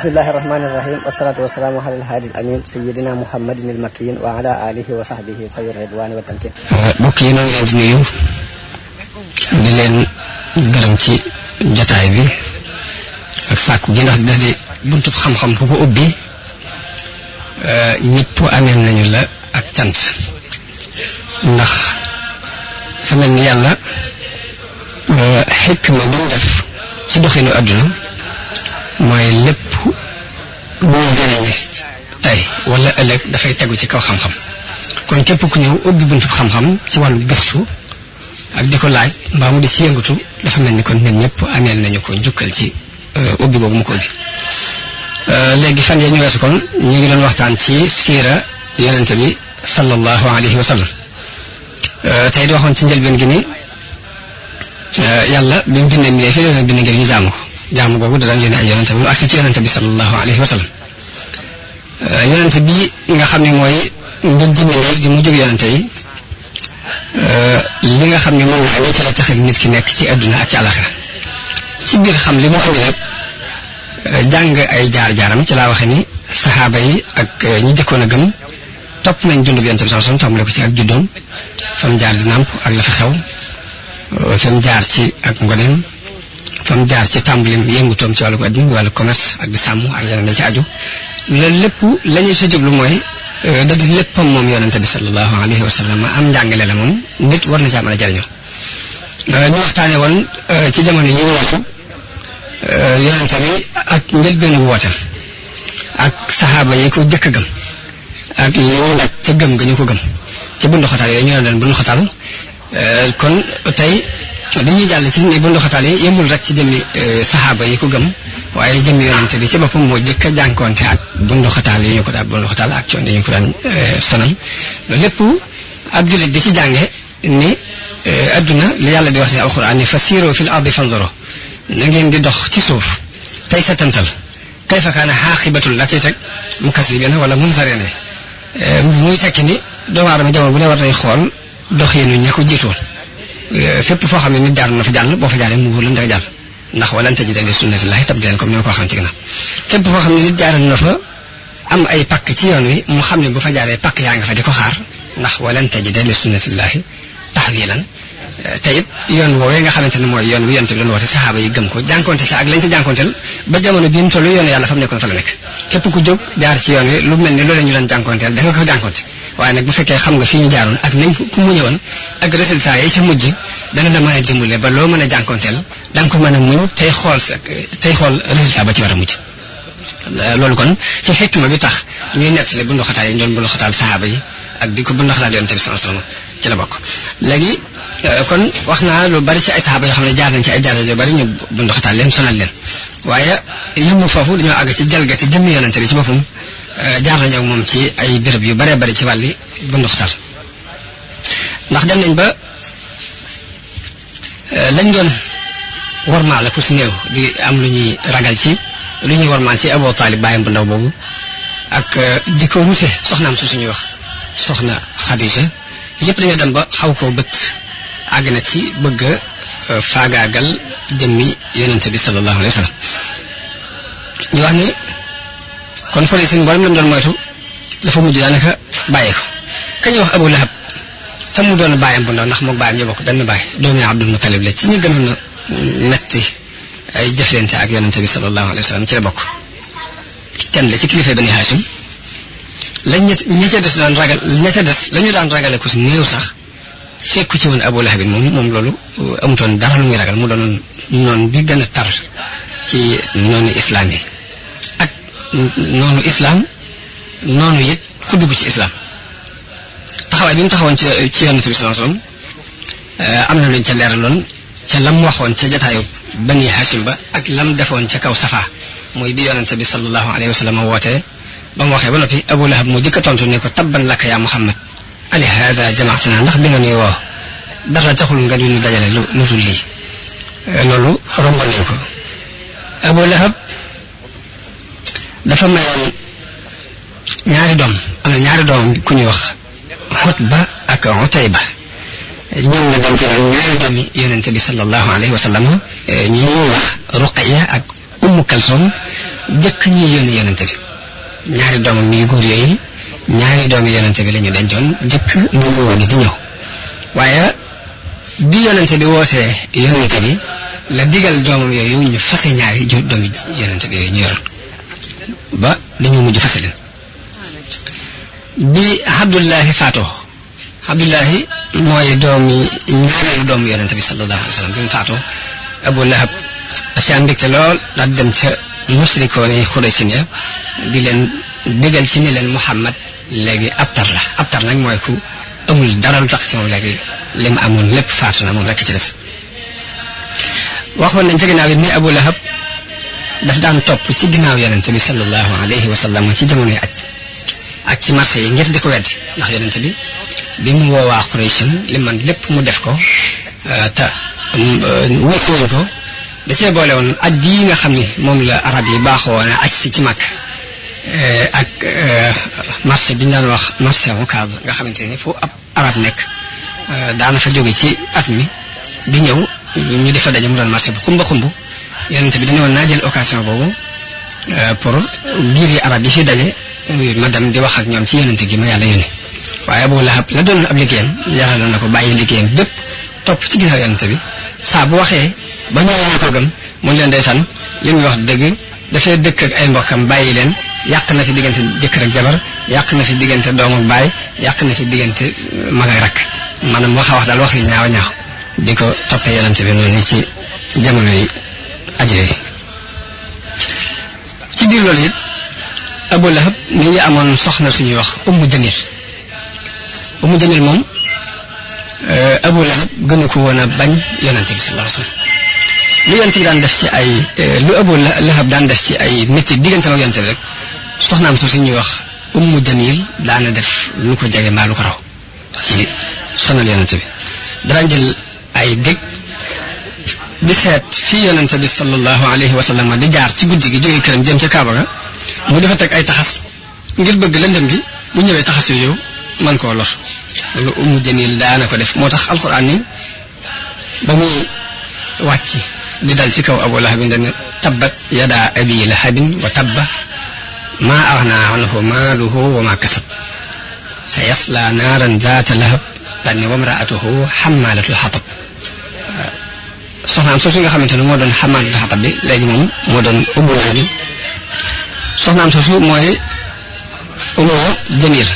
bismillahi irrahmani irrahim wasalatu wasalaamu ala alhaadi al amin sayidina muhammadin al makin wa ala alihi wa sahbihi sawi ridwani wa tamkin. mbokk yi noo ngi leen di nuyu di leen gërëm ci jotaay bi ak sàkku gi ndax da di buntub xam-xam ku ko ubbi ñëpp ameel nañu la ak cant ndax fa mel ni yàlla xikma bi mu def ci doxinu àdduna mooy lépp lu ñu jëriñe tey wala ëllëg dafay tegu ci kaw xam-xam kon képp ku ñëw ubbi buntub xam-xam ci wàllu gëstu ak di ko laaj mbaa mu di si yëngatu dafa mel ni kon nit ñëpp ameel nañu ko njukkal ci ubbi boobu mu ko ubbi. léegi fan yee ñu weesu kon ñu ngi doon waxtaan ci siira yonente bi sallallahu alayhi wa sallam tey di waxoon ci njëlbeen gi ni yàlla bi mu bindee mbindee fii leen bind ngir ñu jaamu googu da daan yónni ay yonente bi mu agsi ci yonente bi sallallahu alayhi wa sallam yonente bi nga xam ne mooy ngir jëmee di mu jóg yonente yi li nga xam ne moom la ci la tax ak nit ki nekk ci àdduna ak ci àllaxira ci biir xam li mu andi nag jàng ay jaar-jaaram ci laa waxe ni saxaaba yi ak ñi jëkkoon a gëm topp nañ dund bi yonente bi sallallahu alayhi wa sallam tàmbale ko ci ak juddoom fa mu jaar di nàmp ak la fa xew fa mu jaar ci ak ngoneem fa mu jaar ci tàmbalim yëngutoom ci wàllu adduna wàllu commerce ak di sàmm ak yeneen da ci aju loolu lépp la ñuy sa jublu mooy da di léppam moom yonente bi sallallahu alayhi wa sallam am njàngale la moom nit war na caa mën a jariñoo ñu waxtaane woon ci jamono yi ñu waxu yonente bi ak njëlbeenu woote ak saxaaba yi ko jëkk gëm ak li ñu laaj ca gëm ga ñu ko gëm ci bundu xataal yooyu ñu leen bundu xataal kon tey dañuy jàll ci ni bundu xataal yi yemul rek ci jëmmi saxaaba yi ko gëm waaye jëmmi yonente bi ci boppam moo jëkk a jànkoonte ak bundu xataal yi ñu ko daan bundu xataal ak coon yi ñu ko daan sonal loolu lépp ab jullit di ci jànge ni adduna li yàlla di wax ci alquran ni fasiru fil ardi fanzuru na ngeen di dox ci suuf tey setantal kayfa kaana xaaqibatul la ciy teg mukazzibina wala munzarina muy tekki ni doomu aadama jamono bu ne war nay xool doxinu ña ko jiitoon fépp foo xam ne nit jaar na fa jàll boo fa jaaree mu wóor la nga jàll ndax walan tajida li sunnatillahi tabdilan comme ni ma ko waxoon ci ginnaaw fépp foo xam ne nit jaaral na fa am ay pakk ci yoon wi mu xam ne bu fa jaaree pakk yaa nga fa di ko xaar ndax walan tajida li sunnatillahi tahwilan te it yoon woowee nga xamante ne mooy yoon wi yonte bi doon woote saxaaba yi gëm ko jànkonte ci ak lañ ci jànkonteel ba jamono bi mu toll yoonu yàlla fa mu nekkoon fa la nekk képp ku jóg jaar ci yoon wi lu mel ni loolu ñu doon jànkonteel da nga ko jànkonte waaye nag bu fekkee xam nga fii ñu jaaroon ak nañ ku mu ñëwoon ak résultat yi ci mujj dana la mën a dimbale ba loo mën a jànkonteel da nga ko mën a muñ tey xool résultat ba ci war a mujj loolu kon ci xikma bi tax ñuy nettali bundu xataal yi ñu doon bundu xataal saxaaba yi ak di ko bundu xataal yonte bi sallallahu alayhi wasallam ci la bokk léegi kon wax naa lu bari ci ay saxaaba yoo xam ne jaar nañ ci ay jaar yu bari ñu bundu xataal leen sonal leen waaye yëmu foofu dañoo àgg ci jalgati jëmmi yonente bi ci boppam jaar nañu ak moom ci ay béréb yu baree bari ci wàlli bundu xataal ndax dem nañ ba lañ doon warmaal ku si néew di am lu ñuy ragal ci lu ñuy warmaal ci Abu Talib bàyyam bu ndaw boobu ak di ko ruse soxnaam su suñuy wax soxna Xadija yëpp dañoo dem ba xaw koo bët àgg na ci bëgg a faagaagal jëmmi yonente bi sallallahu alayhi wa sallam ñu wax ni kon fole seen mboolem lañ doon moytu dafa mujj daanaka bàyyee ko ka ñuy wax Abu Lahab te mu doon bàyyam bu ndaw ndax mook bàyyam ñoo bokk benn bàyyi doomi Abdul Muttalib la ci ñi gënoon a metti ay jëflante ak yonente bi sallallahu alayhi wa sallam ci la bokk kenn la ci kilifa Bani Hashim lañ ña ca des daan ragal ña ca des la ñu daan ragale ko si néew sax fekku ci woon Abu Lahab bi moom loolu amutoon dara lu muy ragal mu doon noonu bi gën a tar ci noonu islam yi ak noonu islam noonu it ku dugg ci islam taxawaay bi mu taxawoon ci yonente bi sallallahu alayhi wasallam am na luñ ca leeraloon ca lam waxoon ca jataayu Bani Hashim ba ak lam defoon ca kaw Safa mooy bi yonente bi sallallahu alayhi wa sallam wootee ba mu waxee ba noppi Abu Lahab moo jëkk a tontu ne ko tabban laka ya Muhammad ali hada jamaatana ndax bi nga nuy woo dara taxul nga du ñu dajale lu dul lii loolu rombal nañ ko Abu Lahab dafa mayoon ñaari doom am na ñaari doom ku ñuy wax Utba ak Utayba ñoom la doon teral ñaari doomi yonente bi sallallahu alayhi wa sallam ñi ñuy wax Ruqayya ak Ummu Kalsum jëkk ñuy yónni yonente bi ñaari doomam yu góor yooyu ñaari doomi yonente bi la ñu dencoon jëkk nu mu woon di ñëw waaye bi yonente bi wootee yonente bi la digal doomam yooyu ñu fase ñaari doomi yonente bi yooyu ñu yoroon ba dañu mujj fase leen bi Abdullahi faatoo Abdullahi mooy ñaareelu doomu yonente bi sallallahu alayhi wa sallam bi mu faatoo Abu Lahab dafa am mbégte lool daal dem ca musrikoon yi Xuraysin ya di leen bégal ci ni leen Muhammad léegi abtar la abtar nag mooy ku amul dara lu tax ci moom léegi li mu amoon lépp faatu na moom rekk ci des waxoon nañ ca ginnaaw yi ne Abu Lahab daf daan topp ci ginnaaw yonente bi sallallahu alayhi wa sallam ci jamonoy ak ci marché yi ngir di ko weddi ndax yonente bi mu woowaa Xuraysin li man lépp mu def ko te wóotuwuñ ko da cee boole woon aj bii nga xam ni moom la arab yi baaxoo woon aj si ci Makka ak marché bi ñu daan wax marché Ukaab nga xamante ni fu ab arab nekk daana fa jóge ci at mi di ñëw ñu defa daje mu doon marché bu xumba xumb yonente bi dañu woon naa jël occasion boobu pour giir yi arab yi fi daje ma dem di wax ak ñoom ci yonente gi ma yàlla yónni waaye Abu Lahab la doon ab liggéeyam jaxaloon na ko bàyyi liggéeyam bépp topp ci ginnaaw yonente bi saa bu waxee ba ñëwee ko gëm mun leen day fan li muy wax dëgg dafay dëkk ak ay mbokkam bàyyi leen yàq na fi diggante jëkkër ak jabar yàq na fi diggante doom ak baay yàq na fi diggante mag ak rakk maanaam wax daal wax yi ñaaw di ko toppee yonente bi noonu ci jamono yi ajo yi ci biir loolu it Abu Lahab ni ngi amoon soxna suñuy wax Ummu Jamil moom Abu Lahab gënu ko woon a bañ yonente bi sallallahu alayhi wasallam lu yonente bi daan def ci ay lu Abu Lahab daan def ci ay métti diggante ak yonente bi rek soxnaam su ñuy wax Ummu Jamil daana def lu ko jege mbaa lu ko raw ci sonal yonente bi daan jël ay dég di seet fii yonente bi sallallahu alayhi wasallam di jaar ci guddi gi jógee këram jëm ca Kaaba ga mu defa teg ay taxas ngir bëgg lëndëm gi bu ñëwee taxas yooyu man koo lor loolu Ummu Jamil daana ko def moo tax alquran ni ba muy wàcc di dal ci kaw Abu Lahab dana tabbat yada abi lahabin wa tabba ma aghna anhu maaluhu wa ma kasab sayasla naaran zaata lahab daal ni wamraatuhu hammalatul hatab soxnaam soosu nga xamante ne moo doon hammalatul hatab bi léegi moom moo doon Ummu Jamil soxnaam soosu mooy Ummu Jamil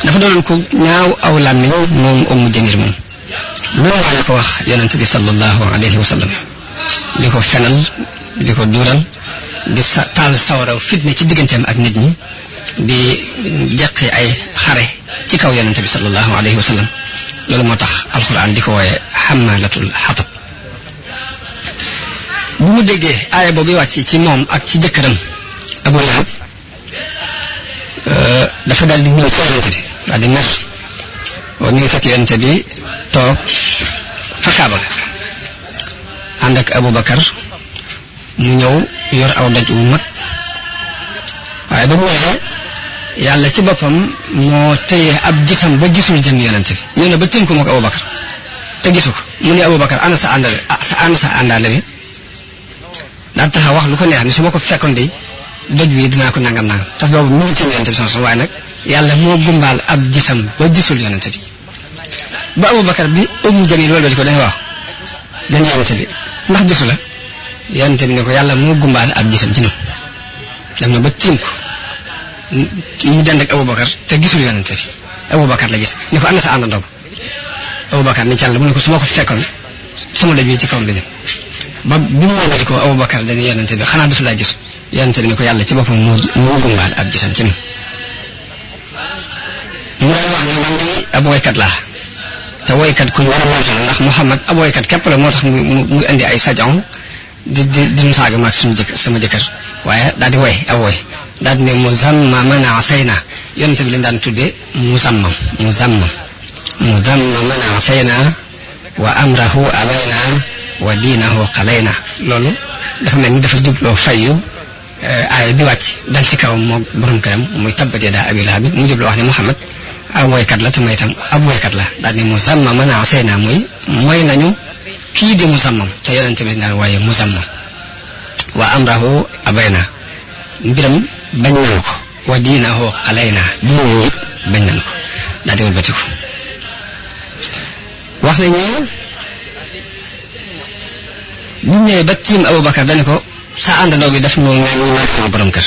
dafa doonoon ko ñaaw aw làmmiñ moom Ummu Jamil moom loolu la ko wax yonent bi sallallahu alayhi wa sallam di ko fenal di ko duural di taal sawaraw fitne ci digganteem ak nit ñi di jeqi ay xare ci kaw yonent bi sallallahu alayhi wa sallam loolu moo tax alquran di ko wooye hammalatul hatab bu mu déggee aaya boobu wàcc ci moom ak ci jëkkëram Abu Lahab dafa daal di ñëw ci yonent bi daal di mer waaw mi ngi fekk yonent bi toog fa Kaaba ga ànd ak Abubakar mu ñëw yor aw daj wu mag waaye ba mu waxee yàlla ci boppam moo téye ab gisam ba gisul jëm yonent bi ñëw na ba tënku ko Abubakar te gisu ko mu ne Abubakar ana sa àndaale bi daal taxaw wax lu ko neex ni su ma ko fekkoon de doj wi dinaa ko nangam te boobu mu ngi tëm yonent bi sama waaye nag yàlla moo gumbaal ab gisam ba gisul yonent bi ba Abubakar bi Ummu Jamil loolu di ko dañu waaw dañ yonent bi ndax gisu la yonent bi ne ko yàlla moo gumbaal ab gisam ci noonu dem na ba tiim ko mu dend ak Abubakar te gisul yonent bi Abubakar la gis ne ko ana sa àndandoo Abubakar ni càll mu ne ko su ma ko fekkoon sama doj wi ci kawam la jëm ba bi mu woo ko Abubakar dañu yonent bi xanaa dafa laa gis yonent bi ne ko yàlla ci boppam moo gumbaal ab gisam ci noonu mu doon wax ne man de ab woykat laa te woykat ku ñu war a moytu la ndax Muhammad ab woykat képp la moo tax mu indi ay sajon di nu saaga maag sama jëkkër waaye daal di woy ab woy daal di ne muzammaman asayna yonent bi lañ daan tuddee muzammam asayna wa amrahu abayna wa diinahu qalayna loolu dafa mel ni dafa jubloo fayu aaya bi wàcc dal ci kawam moo borom këram muy tabbat yadaa abii lahab mu jubloo wax ne Muhammad ab woykat la te may itam ab woykat la daal ni muzammaman asayna muy mooy nañu kii di muzammam te yonente bi daan waaye muzammam wa amrahu abayna mbiram bañ nañu ko wa diinahu xalayna diine it bañ nañu ko daal di wëlbatiku wax nañu bu ñëwee ba tiim Abubakar dañu ko sa àndandoo bi def noo ŋaañi maag sama borom kër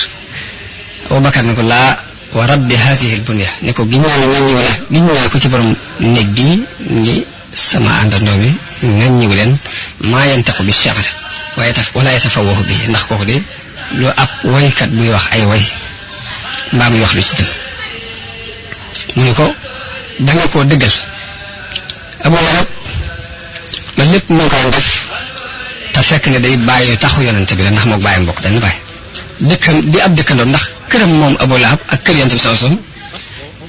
Abubakar ne ko laa wa rabbi haasihi al-bunya ne ko giñ naa ko ci borom néeg bii ni sama àndandoo bi ŋaññiwu leen maa yantaqu bi shi'r wala yatafawwahu bi ndax kooku de lu ab waykat buy wax ay way mbaa muy wax lu ci jëm mu ne ko danga koo dëggal Abu Lahab loolu lépp moo ko def te fekk ne day bàyyi taxu yonente bi la ndax mook bàyyi mbokk dañu bàyyi dëkkan di ab dëkkandoo ndax këram moom Abu Lahab ak kër yonente bi sallallahu alayhi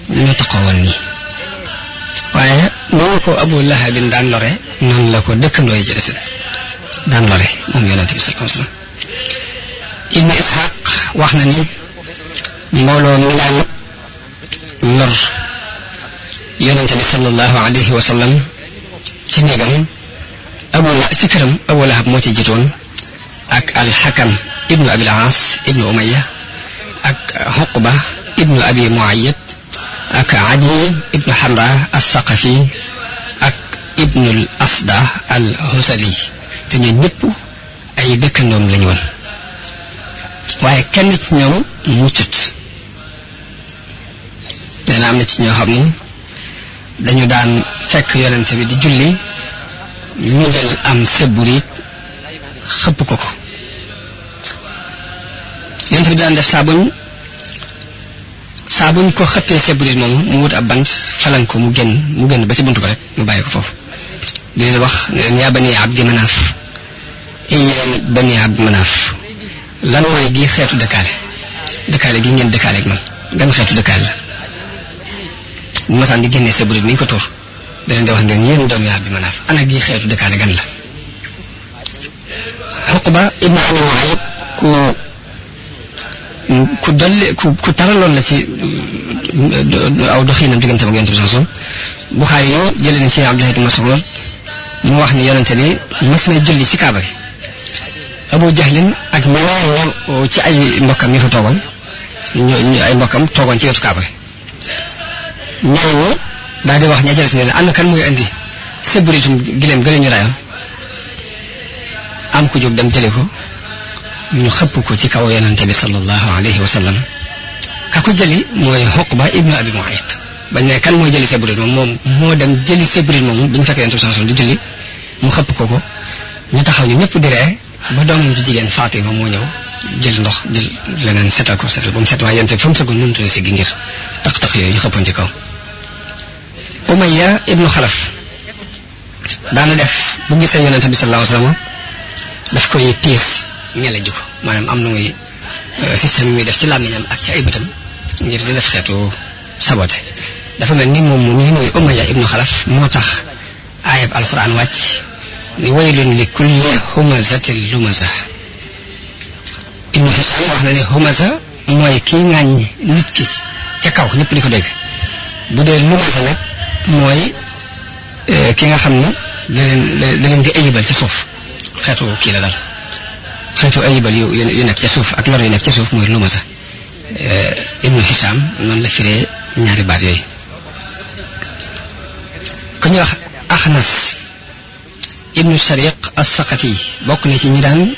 wasallam ñoo taxaw woon nii waaye noonu ko Abu Lahab bin daan lore noonu la ko dëkkandoo yi ci desit daan lore moom yonente bi sallallahu alayhi wasallam Ibnu Ishaq wax na ni mbooloo mi daan lor yonente bi sallallahu alayhi wa sallam ci néegam ci këram Abu Lahab moo ci jiitoon ak al-Hakam ibnu Abil Aas ibnu Umayya ak Uqba ibnu Abi Muayyad ak Adi ibnu Hamra as-Saqafi ak ibnu al-Asda al-Husali te ñoo ñëpp ay dëkkandoom lañu woon waaye kenn ci ñoom muccut dana am na ci ñoo xam ni dañu daan fekk yonente bi di julli ñu jël am seburit xëpp ko yonente bi daan def saa buñ ko xëppee seburit moomu mu wut ab bant falan ko mu génn ba ci buntu ko rek mu bàyyi ko foofu di leen wax ne leen yaa bani Abdi Manaaf yéen bani Abdi Manaaf lan mooy gi xeetu dëkkaale gi ngeen dëkkaale ak man gan xeetu dëkkaale la bu masaan di génnee seburit ni ñu ko tuur da leen di wax ngeen yéen doomi Abdi Manaaf ana gi xeetu dëkkaale gan la Uqba ibnu Abi Muayyad ku taraloon la ci aw doxiinam diggante ak yonente bi sallallahu alayhi wasallam Buxaari yoo jëlee na ci Abdullah ibn Mas'ud mu wax ni yonente bi mas na julli ci Kaaba gi Abu Jahlin ak ñeneen ci ay mbokkam ñu fa toogoon ay mbokkam toogoon ci wetu Kaaba gi ñooñu daal di wax ña ca des ne ana kan muy indi séburitum gileem gële ñu rayoon am ku jóg dem jële ko ñu xëpp ko ci kaw yonente bi sallallahu alayhi wa sallam ka ko jëli mooy Uqba ibnu Abi Muayyad bañ ne kan mooy jëli séburit moom moo dem jëli séburit moomu bi ñu fekkee yonente bi sallallahu alayhi wa sallam di julli mu xëpp ko ñu taxaw ñu ñëpp di ree ba doomam ju jigéen Fatima moo ñëw jël ndox jël leneen setal ba mu set waaye yonente bi fa mu sëggoon mënutu si gi ngir taq-taq yooyu ñu xëppoon ci kaw Umayya ibnu Xalaf daana def bu gisee yonente bi sallallahu alayhi wa sallam daf koy piis ñele ju ko maanaam am na muy système yi muy def ci làmmiñam ak ci ay bëtam ngir di def xeetu sabote dafa mel ni moom mu nii muy Umayya ibnu Xalaf moo tax aayab alquran wàcc ni waylun li kulli humazatin lumaza ibnu Hisam wax na ne humaza mooy kii ŋàññ nit ki ca kaw ñëpp di ko dégg bu dee lumaza nag mooy ki nga xam ne da leen di ayibal ci suuf xeetu kii la dal xeetu ayibal yu nekk ca suuf ak lor yu nekk ca suuf mooy lumaza ibnu Hisam noonu la firee ñaari baat yooyu ku ñuy wax Axnas ibnu Shariq as-Saqafi bokk na ci ñi daan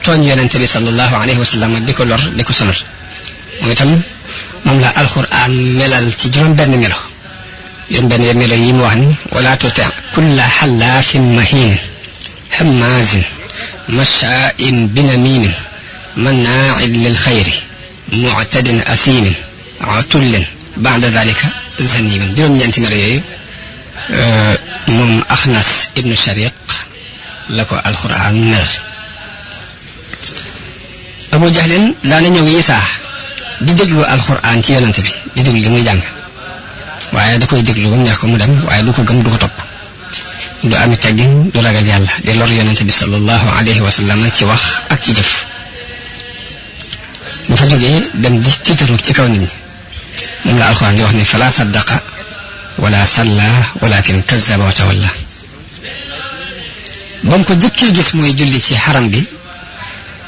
tooñ yonente bi sallallahu alayhi wa sallam di ko lor di ko sonal moom itam moom la alquran melal ci juróom-benn melo yi mu wax ni wala tuti kulla xallaafin mahiin hammaazin mashaa'in binamiimin mannaa'in lil xayri mu'tadin asiimin utullin ba'da dalika zaniimin juróom-ñeenti melo yooyu moom Axnas ibnu Shariq la ko alquran melal Abu Jahlin daana ñëw Isaa di déglu alquran ci yonante bi di déglu li muy jàng waaye da koy déglu neex ko mu dem waaye du ko gëm du ko topp du ami teggin du ragal yàlla di lor yonente bi sallallahu alayhi wa sallam ci wax ak ci jëf bu fa jógee dem di tiitaru ci kaw nit ñi moom la alxuraan di wax ni fala saddaqa wala salla walakin kazzaba wa tawalla ba mu ko jëkkee gis muy julli ci xaram bi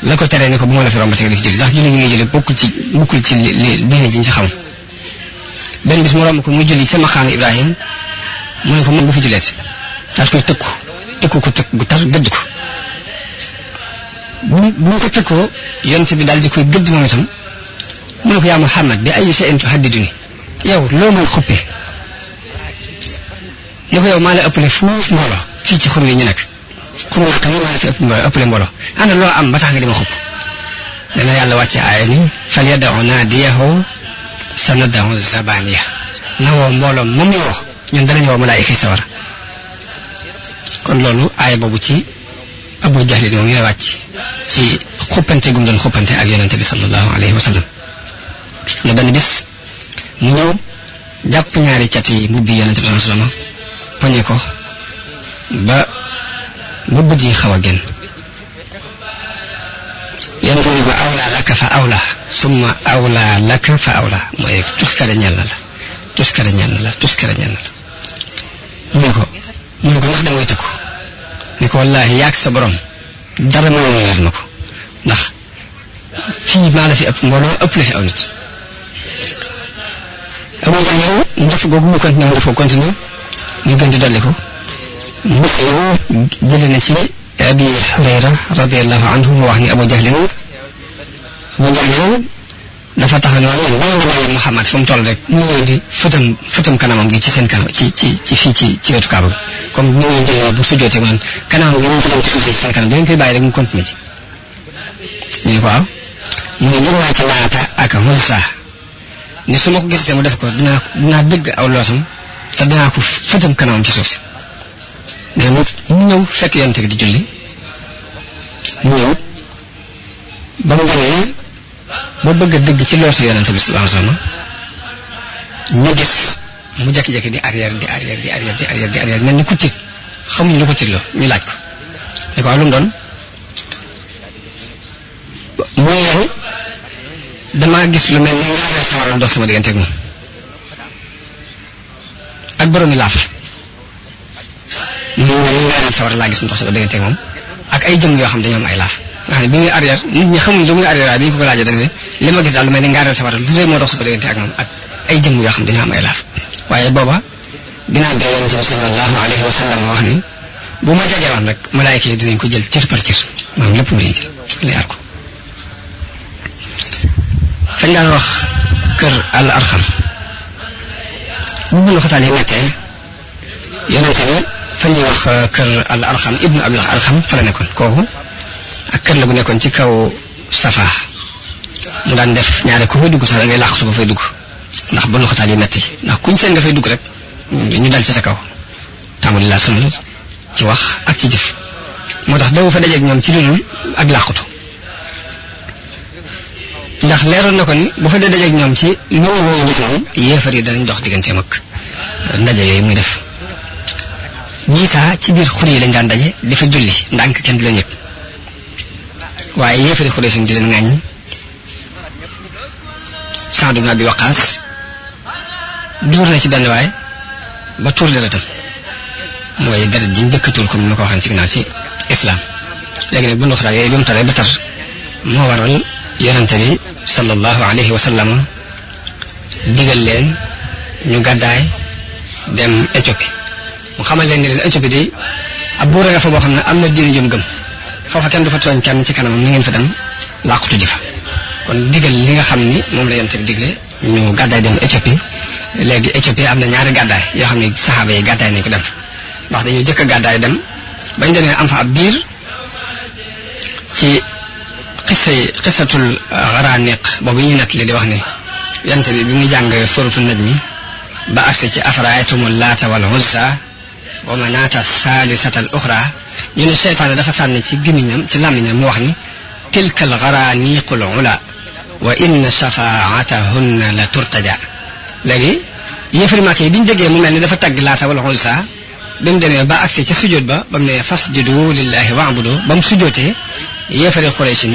la ko teree ni ko bu ma la fi rombati nga di fi julli ndax julli gi ngay julli bokkul ci li diine ji ñu ci xam benn bis mu romb ko muy julli sama xaam Ibrahim mu ne ko mën bu fi julleeti daal koy tëkku ko tëkk gu tar gëdd ko bu ko tëkkoo yonent bi daal di koy gëdd moom itam mu ne ko yaa Muhammad bi ayyi shay'in tuhaddiduni yow loo may xuppee ne ko yow maa la ëppale fuuf mbooloo fii ci xur wi ñu nekk xur wi kan maa la fi ëppale mbooloo ana loo am ba tax nga di ma xupp dana yàlla wàcce aaya ni fal yad'u naadiyahu sanad'u zabaniya na woo mbooloo moom yoo ñun danañ woo malaayika sawara kon loolu aaya boobu ci Abu Jahlin moom ñu la wàcc ci xuppante gum doon xuppante ak yonente bi sallallahu alayhi wa sallam ne benn bis mu ñëw jàpp ñaari cat yi mbubbi yonente bi sallallahu alayhi wa sallam poñe ko ba mbubb ji xaw a génn yonente bi ko awla laka fa awla summa awla laka fa awla mooy tuskare ñeel na la tuskare ñeel na la tuskare ñeel na la mu ne ko ndax da ngay tëkku ni ko wallaahi yaag sa borom dara moo leer na ko ndax fii maa la fi ëpp mbooloo ëpp la fi aw nit amoo ko yow ndof googu mu continué mu dafa continué ñu gën di dolli ko mu jële na ci Abi Hurayra radiyallahu anhu mu wax ni Abu Jahlin dafa tax ne waaye Muhammad fu mu toll rek mu ngi di fëtam kanamam gi ci seen kanam ci fii ci wetu Kaaba bi comme ni ñu jëlee bu sujjootee man kanamam gi mu fëtam ci seen kanam dañ koy bàyyi rek mu continuer ci ñu ne ko waaw mu ne jóg naa ci Laata ak Uzza ne su ma ko gisee mu def ko dinaa dëgg aw loosam te dinaa ko fëtam kanamam ci suuf si mais mu ñëw fekk yonent bi di julli mu ñëw ba mu demee ba bëgg a dëgg ci loosu yonent bi sallallahu alayhi wa sallam ñu gis mu jékki-jékki di arrière mel ni ku tiit xamuñu lu ko tiitloo ñu laaj ko ne ko waaw lu mu doon mooy yow damaa gis lu mel ni nga sawara dox sama diggante ak moom ak boroomi laaf mu mel ni nga sawara laa gis mu dox sama diggante ak moom ak ay jëm yoo xam dañoo am ay laaf nga xam ne bi muy arrière nit ñi xamuñ lu muy arrière waaye bi ñu ko laajee dañ ne li ma gis daal lu mel ni ngaareel sawara lu rëy moo dox sama diggante ak moom ak ay jëm yoo xam dañoo am ay laaf waaye booba dinaa dee yonent bi sallallahu alayhi wa sallam wax ni bu ma jegee woon rek malaayika yi dinañ ko jël cër par cër maanaam lépp mu leen jël leer ko fañ daan wax kër al arxam bu Bnu Xataal yi nettee yonent bi fa ñuy wax kër al arxam ibnu abil arxam fa la nekkoon kooku ak kër la bu nekkoon ci kaw safa mu daan def ñaare ku fay dugg sax da ngay làqatu ba fay dugg ndax Bnu Xataal yi metti ndax kuñ seen nga fay dugg rek ñu dal ci sa kaw tàmbali laa sonal ci wax ak ci jëf moo tax daw fa dajeeg ñoom ci lu dul ak làqatu ndax leeroon na ko ni bu fa dee dajeeg ñoom ci loolu woowu gis moom yéefar yi danañ dox digganteem ak ndaje yooyu muy def ñii saa ci biir xur yi lañ daan daje di fa julli ndànk kenn du leen yëg waaye yéefari xuree suñ di leen ŋàññi Saad ibn Abi Waqaas dóor na ci benn waay ba tuur deretam mooy deret ji ñu dëkk tuur comme ni ma ko waxee ci ginnaaw ci islam léegi nag Bnu Xataal yooyu bi mu taree ba tar moo waral yonente bi sallallahu alayhi wa sallam digal leen ñu gàddaay dem Éthiopie mu xamal leen ni leen Éthiopie di ab buur nga fa boo xam ne am na diine jum gëm foofa kenn du fa tooñ kenn ci kanamam ni ngeen fa dem làqutu ji fa kon digal li nga xam ni moom la yonente bi digle ñu gàddaay dem Éthiopie léegi Éthiopie am na ñaari gàddaay yoo xam ne saxaaba yi gàddaay nañ ko dem ndax dañu jëkk a gàddaay dem bañ demee am fa ab diir ci xisatul Gharaniq boobu ñu nekk li di wax ne yonente bi muy jàng suratul najmi ba agsi ci afara'aytumul laata wal uzza wa manaata saalisata al uxra ñu ne seytaane dafa sànni ci gémmiñam ci làmmiñam mu wax ni tilka al gharaniqul ula wa inna shafaatahunna la turtaja léegi yéefari Màkka yi bi ñu déggee mu mel ni dafa tagg laata wal uzza bi mu demee ba agsi ci sujjóot ba mu ne fasjudu lillahi wa'budu ba mu sujjóotee yéefari Quraysh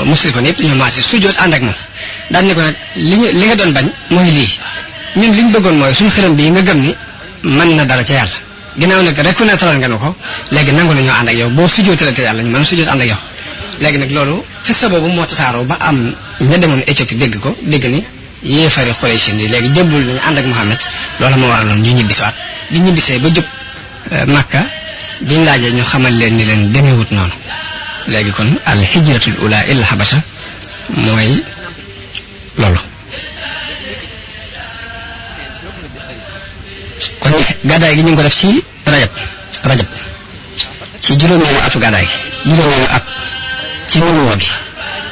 musrikoon yëpp dañoo maase sujjóot ànd ak moom daan ne ko nag li nga doon bañ mooy lii ñun liñ bëggoon mooy suñu xërëm bii nga gëm ni mën na dara ca yàlla ginnaaw nag reconnaître nga nu ko léegi nangu nañoo ànd ak yow boo sujjóotee te yàlla ñu mën sujjóot ànd ak yow léegi nag loolu xissa boobu moo tasaaroo ba am ña demoon Éthiopie dégg ko dégg ni yéefari Quraysh yi léegi jébbul nañu ànd ak Muhammad loolu moo waraloon ñu ñibbisiwaat bi ñibbisee ba jub Makka biñ laajee ñu xamal leen ni leen demewut noonu léegi kon al hijratul ula ila habasha mooy loolu kon gàddaay gi ñu ngi ko def ci rajab ci juróomeelu atu gàddaay gi juróomeelu at ci nubuwa gi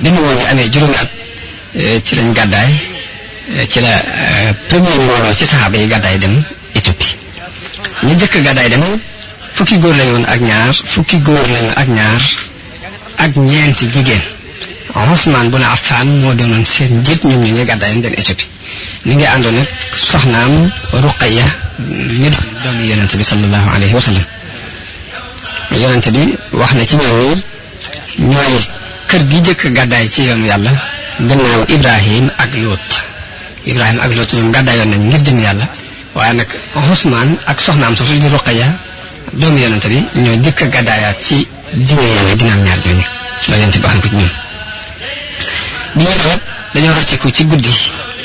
bi nubuwa gi amee juróomi at ci lañ gàddaay ci la premier mbooloo ci saxaaba yi gàddaay dem Éthiopie ñu jëkk gàddaay dem fukki góor lañu woon ak ñaar ak ñeenti jigéen Usmaan bun Affaan moo doonoon seen njiit ñoom ñu gàddaay dem Éthiopie mi ngi àndoon ak soxnaam Ruqayya mi doomi yonente bi sallallahu alayhi wa sallam yonente bi wax na ci ñoom ñooy kër gi jëkk gàddaay ci yoonu yàlla gannaaw Ibrahim ak Lot ñoom gàddaayoon nañ ngir jëm yàlla waaye nag Usmaan ak soxnaam soosu di Ruqayya doomi yonente bi ñoo jëkk gàddaayaat ci diine yàlla ginnaaw ñaar ñooñu la yonente bi wax na ko ci ñoom bi ñuy doon dañoo rocceeku ci guddi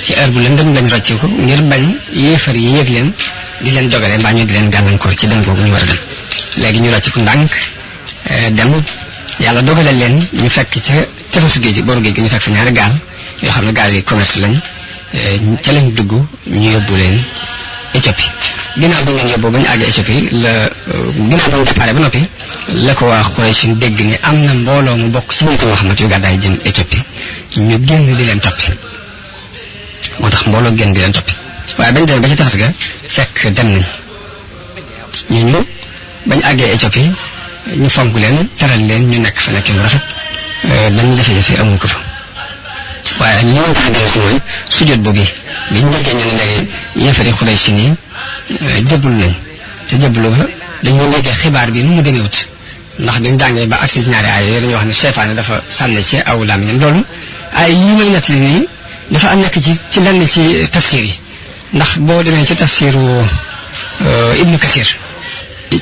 ci heure bu lëndëm lañ rocceeku ngir bañ yéefar yi yëg leen di leen dogale mbaa ñu di leen gàllankoor ci dem boobu ñu war a dem léegi ñu rocceeku ndànk dem yàlla dogale leen ñu fekk ca tefesu géej booru géej gi ñu fekk fa ñaari gaal yoo xam ne gaal yi commerce lañ ca lañ dugg ñu yóbbu leen Éthiopie ginnaaw bi ñu leen yóbbu ba ñu àggee Éthiopie ginnaaw ba ñu déparé ba noppi la ko waa Quraysh dégg ni am na mbooloo mu bokk ci nitu Muhammad yu gàddaay jëm Éthiopie ñu génn di leen toppi moo tax mbooloo génn di leen toppi waaye bañ demee ba ci tefes ga fekk dem nañ ñu bañ àggee Éthiopie ñu fonk leen teral leen ñu nekk fa nekk lu rafet dañ jafe-jafe amuñ ko fa waaye li ñu tax a si mooy sujjóot boobu biñ déggee ñu ne léegi yéefari Quraysh nii jëbbul nañ te jëbbalu ba dañoo léegi xibaar bi nu mu demeewut ndax biñ jàngee ba agsi ñaari aay yooyu dañuy wax ne seytaane dafa sànni ci aw làmmiñam loolu ay yi may nettali nii dafa am nekk ci lenn ci tafsir yi ndax boo demee ci tafsiru Ibnu Kasir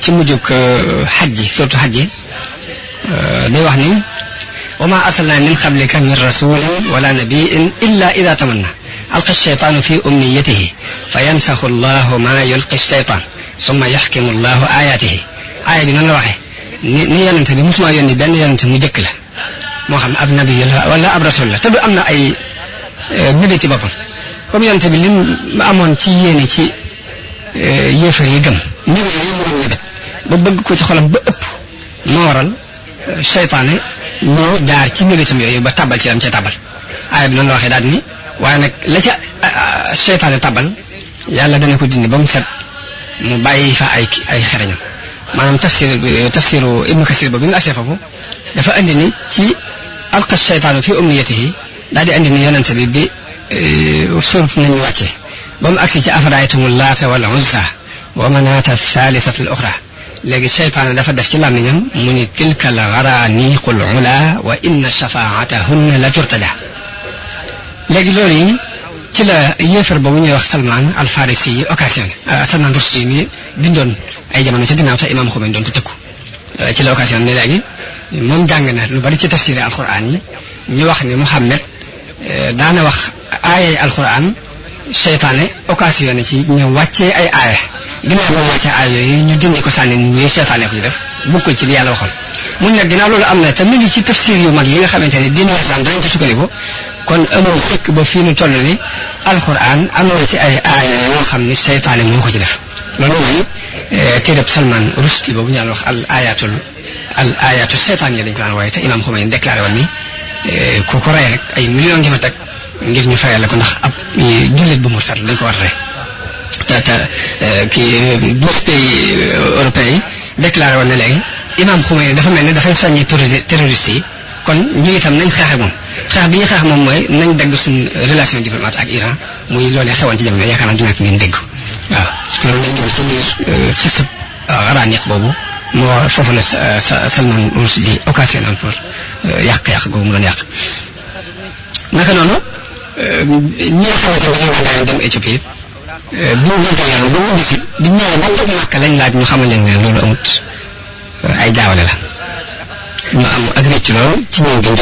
ci mujjug xajji surtout xajji day wax ni wa ma arsalna min qablika min rasulin wala nabiin illa ida tamanna alqa shaytaanu fi umniyatihi fa yansaxu allahu ma yulqi shaytaan summa yaxkimu allahu ayatihi aaya bi noonu la waxee ni yonente bi mosuma yónni benn yonente mu jëkk la moo xam ne ab nabi la wala ab rasul la te du am na ay mébét ci boppam comme yonente bi lim amoon ci yéene ci yéefar yi gëm mébét yi mu doon mébét ba bëgg ko ci xolam ba ëpp moo waral seytaane ñoo jaar ci mébétam yooyu ba tabal ci lam ca tabal aaya bi noonu la waxee daal ni waaye nag la ca seytaane tabal yàlla dana ko dindi ba mu set mu bàyyi fa ay xereñam maanaam tafsiru Ibnu Kasir ba bi mu agsee foofu dafa andi ni ci alqa shaytaanu fi umniyatihi daal di andi ni yonente bi suuf nañu wàcce ba mu agsi ci afaraytumu laata wal uzza wa manaata thaalisata al uxra léegi seytaane dafa def ci làmmiñam mu ni tilka al gharaniqul ula wa inna shafaatahunna la turtaja léegi loolu yi ci la yéefar boobu ñuy wax Salman al Farisi yi occasion Salman Rushdie mi bindoon ay jamono ci ginnaaw te Imam Khomeini doon ko tëkku ci la occasion ne léegi moom jàng na lu bari ci tafsiri alquran yi ñu wax ni Muhammad daana wax aayay alquran seytaane occasion ci ñu wàccee ay aaya ginnaaw moom wàccee aaya yooyu ñu dindi ko sànni ñu seytaane ko ci def bokkul ci li yàlla waxoon mun nag ginnaaw loolu am na te mu ngi ci tafsir yu mag yi nga xamante ne diine islam dañ ci sukkandiku kon amul fekk ba fii nu toll ni alquran am na ci ay aaya yoo xam ni seytaane moo ko ci def loolu mooy téereb Salman Rushdie boobu ñu daan wax al ayatu seytaan yi dañ ko daan waaye te Imam Khomeini déclaré woon ni ku ko rey rek ay millions ngi ma teg ngir ñu fayal la ko ndax ab jullit bu mu sat dañ ko war a rey kii 12 pays européens yi déclaré woon ne léegi Imam Khomeini dafa mel ni dafay soññi terroriste yi kon ñu itam nañ xeex ak moom xeex bi ñu xeex moom mooy nañ dagg suñ relation diplomate ak Iran muy loolee xewoon ci jamono yaakaar naa du ñàkk ngeen dégg waaw loolu lañ ñëw ci biir xisab Gharaniq boobu moo foofu la Salman Rushdie occasionné pour yàq googu mu doon yàq naka noonu ñi nga xamante ne dañoo daan dem Éthiopie bi ñu jëlee yàlla ba mu gis bi ñu ñëwee ba toog Makka lañ laaj ñu xamal leen ne loolu amut ay jaawale la ñu am ak rëcc lool ci ñëw gi ñu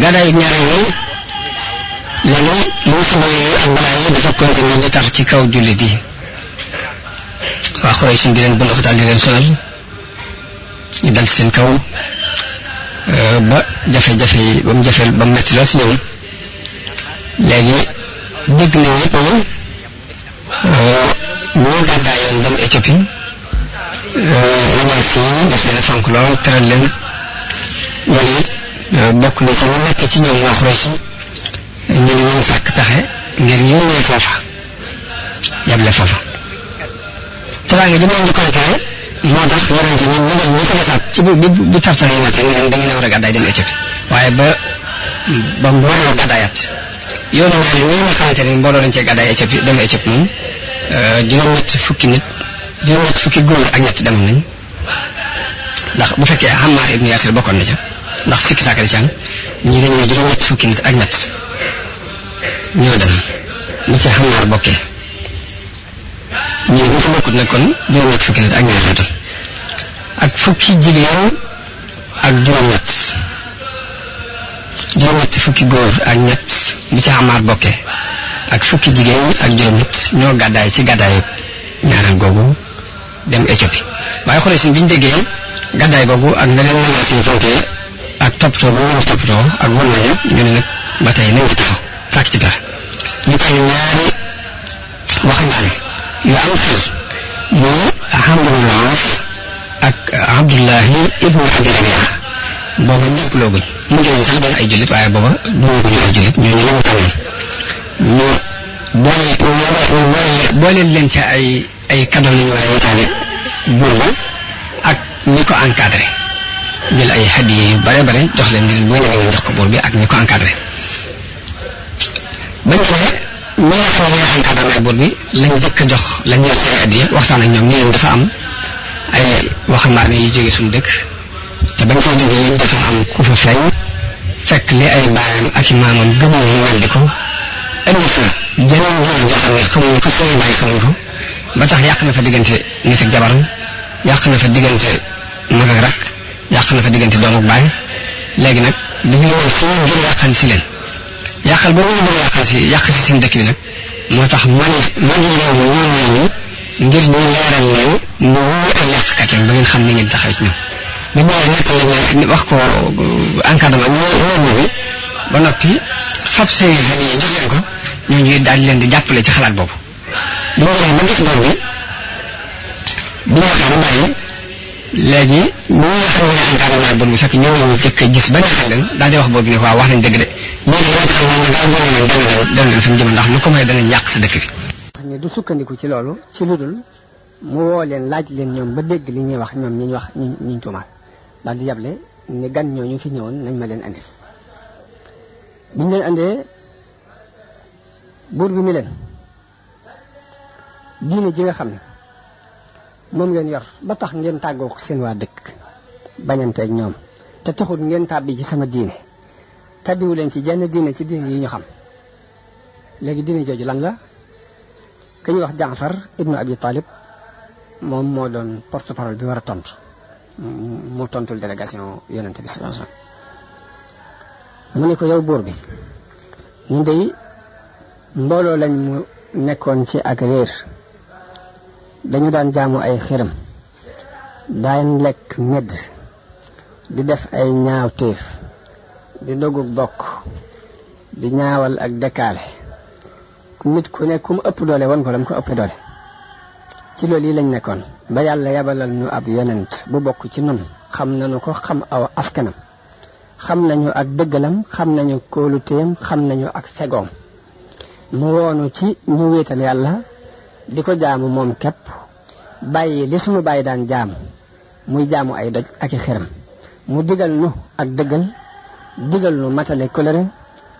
gàddaayu ñaareel yi léegi musiba yi ak balaa yi dafa continuer di tax ci kaw jullit yi waa Quraysh di leen bundu xataal di leen sonal ñu dal ci seen kaw ba jafe-jafe yi ba mu jafeel ba mu metti lool si ñoom léegi dégg nañ ñëpp ñoo gàddaayoon dem Éthiopie romancier yi daf leen a fonk lool teral leen loolu it bokk na ci ñu nekk ci ñoom waa Quraysh ñu ne ñoom sàkk pexe ngir yónnee foofa yable foofa teraanga ji moom di kontaare moo tax yonente ñun ñu ñu ko desaat ci bi tartar yi matin ngeen da ngeen a war a gàddaay dem Éthiopie waaye ba mbooloo gàddaayaat yoonu naa li nga xamante ne mbooloo lañ cee gàddaay Éthiopie dem Éthiopie moom juróom-ñett fukki góor ak ñett demoon nañ ndax bu fekkee Ammar ibn Yasir bokkoon na ca ndax sikki sàkkali ci am ñii dañ ne juróom-ñett fukki nit ak ñett ñoo dem ni ci Ammar bokkee ñii bu fa bokkut nag kon juróom-ñett fukki nit ak ñaar la doon ak fukki jigéen ak juróom-ñett fukki góor ak ñett bi ci Ammar bokkee ak fukki jigéen ak juróom-ñett ñoo gàddaay ci gàddaayu ñaareel googu dem Éthiopie waaye Quraysh bi ñu déggee gàddaay googu ak na leen mën si fonkee ak toppatoo ba mu toppatoo ak wan nañu ñu ne nag ba tey nañ ci taxaw sàkk ci pexe ñu koy ñaari waxambaane yu am xel muy Amr ak Abdullahi ibnu Abi Rabi'a booba ñëpp looguñ mu ngi sax doon ay jullit waaye booba duñu ay jullit ñu ñu tànnoon ñu booleel leen ci ay cadeau yu ñu war a yitaale buur ba ak ñi ko encadré jël ay hadiya yu bare bare jox leen ngir boo ñëwee nga jox ko buur bi ak ñi ko encadré bañ ko ñi nga xam ne ñoo encadré buur bi lañ jëkk a jox lañ yor seen hadiya waxtaan ak ñoom ni leen dafa am ay waxambaane yu jóge suñu dëkk te bañ fay jógee dafa am ku fa feeñ fekk li ay baayam ak i maamam gëmoon ñu weddi ko indi fa jeneen jël joo xam ne xamuñu ko seen bàyyi xamuñu ko ba tax yàq na fa diggante nit ak jabaram yàq na fa diggante mag ak rakk yàq na fa diggante doom ak baay léegi nag dañu woon fu ñu ngir yàqal si leen yàqal ba ñu bëgg yàq si seen dëkk bi nag moo tax man yi réew mi ñoo ngir ñu leeral leen ñu ay yàqkat lañ ba ngeen xam ni ngeen taxaw ci ñoom bi ñëwee nettali wax ko encadrement ñoo bi ba noppi fab seen yi jox leen ko ñooñu daal leen di jàppale ci xalaat boobu bi ñu demee ba gis loolu bi ñu waxee ba bàyyi léegi ñi nga xam ne encadrement boobu fekk ñoo ñu jëkk a gis ba neexal leen daal di wax boobu ne waaw wax nañ dëgg de ñooñu ñoo xam ne daal dem leen fi mu jëm ndax lu ko may danañ yàq sa dëkk bi. xam ne du sukkandiku ci loolu ci lu dul mu woo leen laaj leen ñoom ba dégg li ñuy wax ñoom ñi ñu wax ñi tuumaal daal di yable ni gan ñooñu fi ñëwoon nañ ma leen andi biñ leen andee buur bi ni leen diine ji nga xam ne moom ngeen yor ba tax ngeen tàggoo seen waa dëkk bañante ak ñoom te taxul ngeen tàbbi ci sama diine tàbbiwu leen ci jenn diine ci diine yi ñu xam léegi diine jooju lan la ka ñuy wax Jaafar ibnu Abi Talib moom moo doon porte parole bi war a tontu moo tontul délégation yonente bi sallallahu alayhi wasallam mu ne ko yow buur bi ñun dey mbooloo lañ mu nekkoon ci ak réer dañu daan jaamu ay xiram daan lekk medd di def ay ñaawteef di dogug bokk di ñaawal ak dëkkaale nit ku ne ku mu ëpp doole won ko lam ko ëpp doole ci loolu yi lañ nekkoon ba yàlla yabalal ñu ab yonent bu bokk ci nun xam nañu ko xam aw askanam xam nañu ak dëggalam xam nañu kóoluteem xam nañu ak fegoom mu woonu ci ñu wéetal yàlla di ko jaamu moom képp bàyyi li suñu bàyyi daan jaamu muy jaamu ay doj ak i xiram mu digal nu ak dëggal digal nu matale kolere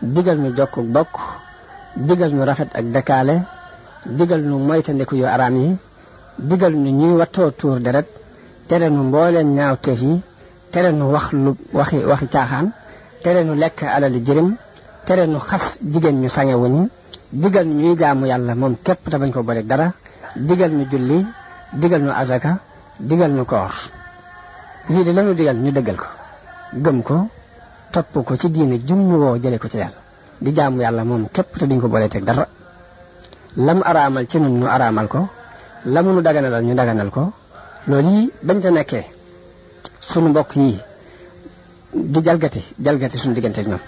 digal nu jokku bokk digal nu rafet ak dëkkaale digal nu moytandiku yu araam yi digal nu ñuy wattoo tuur deret tere nu mbooleen ñaawteef yi tere nu wax lu waxi caaxaan tere nu lekk alali jirim tere nu xas jigéen ñu sangewuñi digal nu ñuy jaamu yàlla moom képp te bañ ko boole dara digal nu julli digal nu azaka digal nu koor lii de lanu digal ñu dëggal ko gëm ko topp ko ci diine jum ñu woo jële ko ci yàlla di jaamu yàlla moom képp te duñ ko boolee teg dara lam araamal ci nun ñu araamal ko lamu nu daganalal ñu daganal ko loolu yi bañ ta nekkee sunu mbokk yi di jalgati suñu diggante ñoom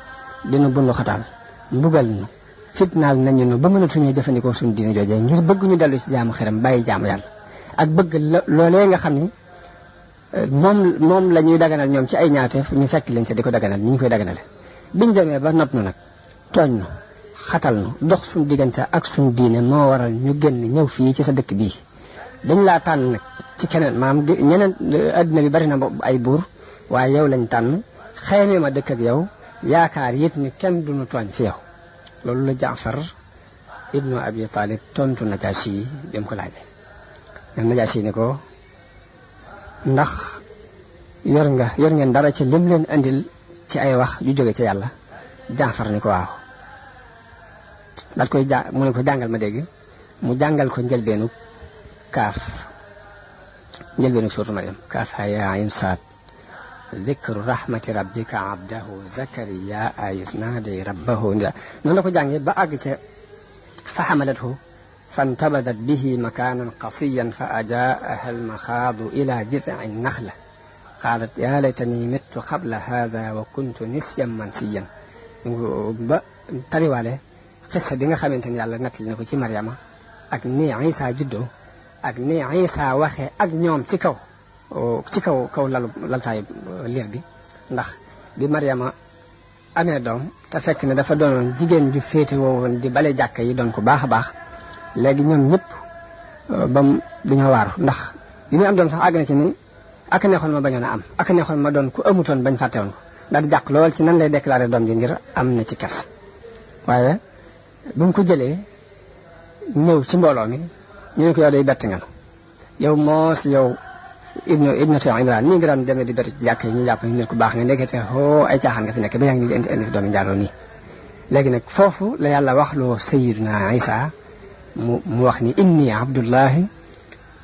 dina bundu xataal mbugal nu fitnaal nañu nu ba mënatuñoo jëfandikoo suñu diine joojee ngir bëgg ñu dellu ci jaamu xeram bàyyi jaamu yàlla ak bëgg loolee nga xam ni moom la ñuy daganal ñoom ci ay ñaateef ñu fekk leen ci di ko daganal ni ñu koy daganale biñ demee ba not nu nag tooñ nu xatal nu dox suñu diggante ak suñu diine moo waral ñu génn ñëw fii ci sa dëkk bii dañ laa tànn nag ci keneen maam ñeneen adduna bi bari na ay buur waaye yow lañ tànn xeemee ma dëkk ak yow yaakaar it ni kenn duñu tooñ fi yow loolu la Jaafar ibnu Abi Talib tontu Najaasi yi dem ko laajee Najaasi yi ni ko ndax yor ngeen dara ci lim leen andil ci ay wax yu jóge ci yàlla Jaafar ni ko waaw daat koy mu ne ko jàngal ma dégg mu jàngal ko njëlbeenu kaaf njëlbeenu suuratu Maryam kaaf yaa ayn saad dikru rahmati rabbika abdahu zakariya ayis naadi rabbahu noonu la ko jàngee ba àgg ca fa xamalathu fantabadat bihi makaanan qasiyan fa ajaaha almaxaadu ila jizci naxla qaalat yaa laytani mittu qabla haada wa kuntu nisyan mansiyan ba tariwaale xissa bi nga xamante ni yàlla nattali na ko ci Maryama ak ni Isa juddoo ak ni Isa waxee ak ñoom ci kaw laltaayu liir bi ndax bi Maryama amee doom te fekk ne dafa doonoon jigéen ju féete woowoon di bale jàkka yi doon ko baax a baax léegi ñoom ñëpp bam dañoo waaru ndax bi muy am doom sax àgg na ci ni ak neexoon ma bañoon a am ak neexoon ma doon ku amutoon bañ fàtte woon ko daal di jàq lool ci nan lay déclaré doom ji ngir am na ci kes waaye bu mu ko jëlee ñëw ci mbooloo mi ñu ne ko yow day bett nga yow moos yow ibnatu Imraan nii nga daan demee di bëri ci jàkk yi ñu jàpp ni nit ku baax nga nekkete ay caaxaan nga fi nekk ba yaa ngi indi fi doomi njaaloo nii léegi nag foofu la yàlla wax loo sayyiduna Isa mu wax ni inni abdullahi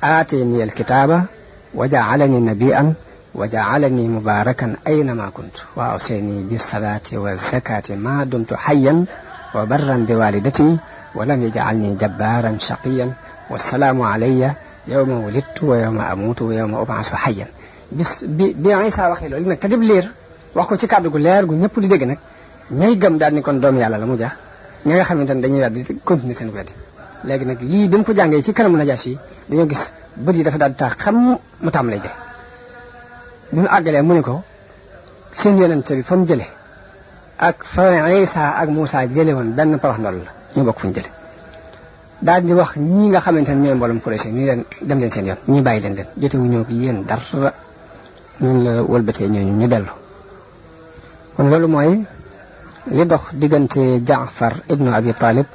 aatani alkitaaba wa jaalani nabiyan wa jaalani mubarakan aynama kuntu wa awsani bisalaati wa zakati ma dumtu hayyan wa barran bi walidati wa lam yaj'alni jabbaran shaqiyan wassalaamu alayya yawma wulidtu wa yawma amutu wa yawma ub'asu hayyan bis bi Isa waxee loolu nag te dib liir wax ko ci kàddu gu leer gu ñëpp di dégg nag ñay gëm daal ni kon doom yàlla la mu jeex ñi nga xamante ne dañuy weddi continuer seen weddi léegi nag lii bi mu ko jàngee ci kanamu Najaasi yi dañoo gis bët yi dafa daal di tax xam mu tàmbalee jël bi mu àggalee mu ne ko seen yonent bi fa mu jële ak fa Isa ak Muusa jële woon benn parax ndol la ñu bokk fu ñu jële daal di wax ñii nga xamante ne ñooy mboolem Quraysh ñu leen dem leen seen yoon ñii bàyyi leen jotewuñoo ko yéen dara ñun la wëlbatee ñooñu ñu dellu kon loolu mooy li dox diggante Jaafar ibnu Abi Talib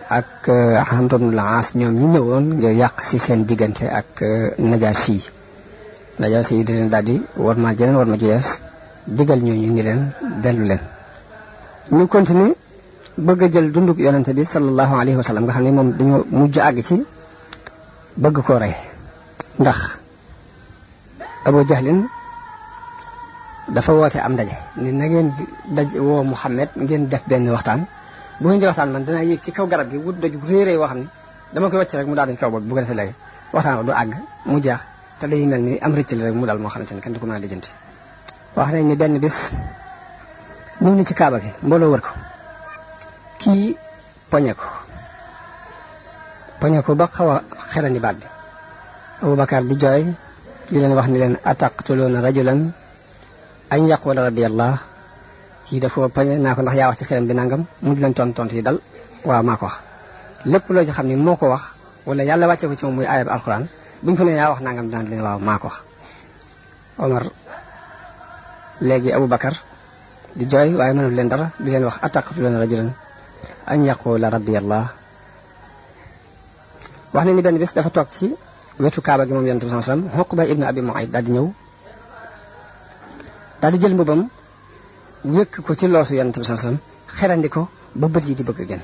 ak Amr ibn al-As ñoom ñi ñëwoon ngir yàq ci seen diggante ak Najaasi yi di leen daal di war ma jeneen war ma juyees digal ñooñu ni leen dellu leen ñu continuer bëgg a jël dunduk yonente bi sallallahu alayhi wa sallam nga xam ne moom dañoo mujj àgg ci bëgg koo rey ndax Abu Jahlin dafa woote am ndaje ni na ngeen woo Muhammad ngeen def benn waxtaan bu ngeen di waxtaan man danaa yéeg ci kaw garab gi wut doj bu réeré woo xam ne dama koy wàcc rek mu daal ci kaw bopp bu ko defee léegi waxtaan du àgg mu jeex te day mel ni am rëcc rek mu daal moo xamante ne kenn du ko mën a lijjanti wax nañ ni benn bis ñëw ni ci kaaba gi mbooloo wër ko kii poñe ko ba xaw a xerandi baat bi Abubakar di jooy di leen wax ni leen ataqtuluuna rajulan an yaqula rabbiyallah kii dafa poñe naa ko ndax yaa wax ci xelam bi nangam mu di leen tontu yi dal waaw maa ko wax lépp loo ci xam ni moo ko wax wala yàlla wàcce ko ci moom muy aaya bi alquran buñ ko ne yaa wax nangam daan leen waaw maa ko wax Omar léegi Abubakar di jooy waaye mënul leen dara di leen wax ataqtuluuna rajulan an yaqula rabbiyallah wax na ni benn bés dafa toog ci wetu kaaba gi moom yonent bi sallallahu alayhi wasallam Uqba ibn Abi Mu'ayt daal di ñëw daal di jël mbubam wékk ko ci loosu yonent bi sallallahu alayhi wasallam xerandi ko ba bët yi di bëgg a génn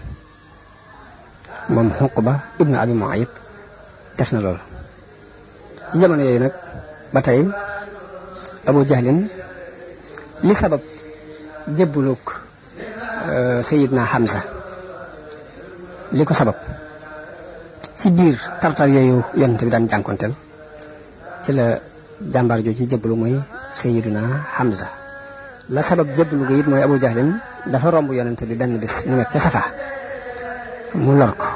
moom Uqba ibn Abi Mu'ayt def na loolu ci jamono yooyu nag ba tey Abu Jahlin li sabab jébbuluk Sayyidna Hamza li ko sabab ci biir tartar yooyu yonent bi daan jànkonteel ci la jàmbaar jooju ci jébbalu mooy Sayyiduna Hamza la sabab jébbalu gi it mooy Abu Jahlin dafa romb yonent bi benn bis mu nekk ca Safa mu lor ko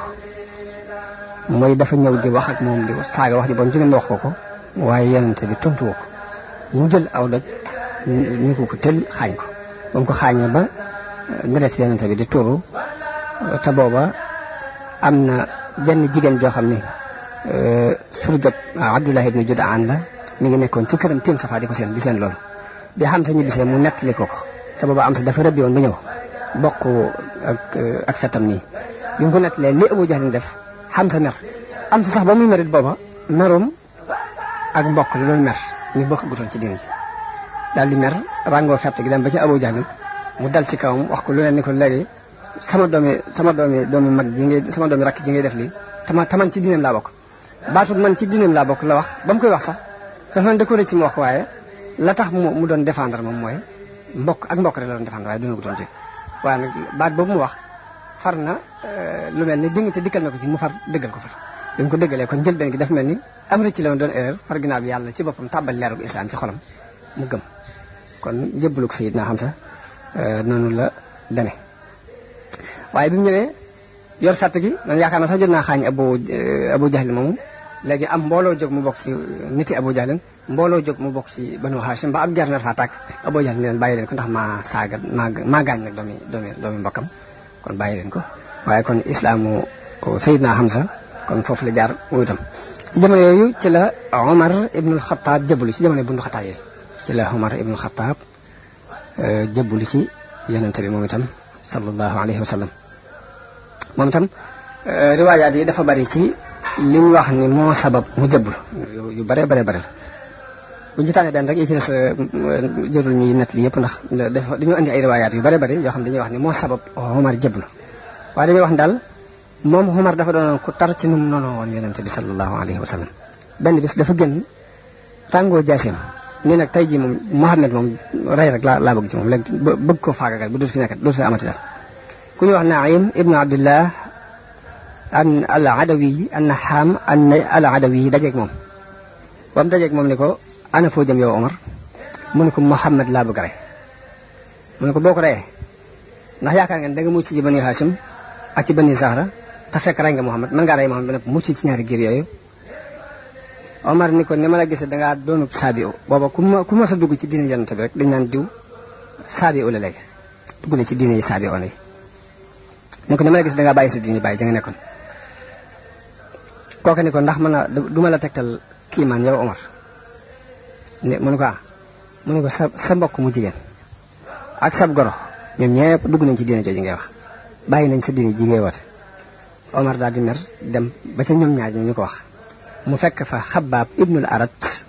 mooy dafa ñëw di wax ak moom di saaga wax ji bon ju ngeen wax ko waaye yonent bi tontu ko mu jël aw doj ñu ko tël xaañ ko ba mu ko xaañee ba deret yonent bi di tuuru te booba am na jenn jigéen joo xam ne surgat Abdullah ibn Jud'aan la mi ngi nekkoon ci këram tiim Safa di ko seen di seen loolu bi Hamza ñu bisee mu nettali ko te booba am sa dafa rëbbi woon ba ñëw bokk ak fetam nii bi mu ko nettalee li Abu Jahl def Hamza mer am sa sax ba muy merit booba merum ak mbokk li loolu mer ñu bokk gutoon ci diine ji daal di mer ràngoo fett gi dem ba ci Abu Jahl mu dal ci kawam wax ko lu ne ni ko léegi sama doomi mag ji ngay sama doomi rakk ji ngay def lii taman ci diineem laa bokk baatut man ci diineem laa bokk la wax ba mu koy wax sax dafa mel da ko rëcc mu wax ko waaye la tax mu doon défendre moom mooy mbokk rek la doon défendre waaye duna gutoon ci waaye nag baat boobu mu wax far na lu mel ni diggante dikkal na ko ci mu far dëggal ko far bi mu ko dëggalee kon njëlbeen gi dafa mel ni am rëcc la woon doon erreur far ginnaaw bi yàlla ci boppam tàbbal leerug islam ci xolam mu gëm kon jébbalug Sayyidna Hamza noonu la deme waaye bi mu ñëwee yor fett gi man yaakaar na sax jot naa xaañ Abu Jahl moomu léegi am mbooloo jóg mu bokk ci niti Abu Jahl mbooloo jóg mu bokk ci Banu Hashim ba ab jar na faa tàkk Abu Jahl leen bàyyi leen ko ndax maa gaañ nag doomi mbokkam kon bàyyi leen ko waaye kon islaamu Sayyidna Hamza kon foofu la jaar mu itam ci jamono yooyu ci la Omar ibnul Xattaab jébbalu ci jamono bundu Xattaab yi ci la Omar ibnul Xattaab jébbalu ci yonente bi moom itam sallallahu alayhi wa sallam moom itam riwaayaat yi dafa bari ci li ñu wax ni moo sabab mu jébbalu yu bare la bu ñu ci tànnee benn rek yi ci des jërul ñuy nett li yëpp ndax dañoo andi ay riwaayaat yu bare yoo xam dañuy wax ni moo sabab Omar jébbalu waaye dañuy wax ni daal moom Omar dafa doonoon ku tar ci nu mu noonu woon yonente bi sallallahu alayhi wa sallam benn bis dafa gën ràngoo jaaseem nii nag tey jii moom Muhammad moom rey rek laa bëgg ci moom léegi bëgg koo faagagal bu dul fi nekkat dootu fi amati dara ku ñu wax Naim ibnu Abdullah an al adawi an Naxaam an al adawi dajeeg moom ba mu dajeeg moom ni ko ana foo jëm yow Omar mu ne ko Muhammad laa bëgg rey mu ne ko boo ko reyee ndax yaakaar ngeen da nga mucc ci Bani Hashim ak ci Bani Zahra te fekk rey nga Muhammad mën ngaa rey Muhammad ba ne mucc ci ñaari giir yooyu Omar ni ko ni ma la gisee dangaa doonub saabi u booba ku ma sa dugg ci diine yonent bi rek dañ naan diw saabi u la léegi dugg na ci diine yi saabi oon yi ni ko ni ma la gisee dangaa bàyyi sa diine bàyyi ja nga nekkoon kooka ni ko ndax du ma la tegtal kiimaan yow Omar mu ne ko mu ne ko sa mbokk mu jigéen ak sab goro ñoom ñëpp dugg nañ ci diine jooju ngay wax bàyyi nañ sa diine ji ngay woote Omar daal di mer dem ba ca ñoom ñaar ñu ko wax mu fekk fa Xabbaab ibnul Arat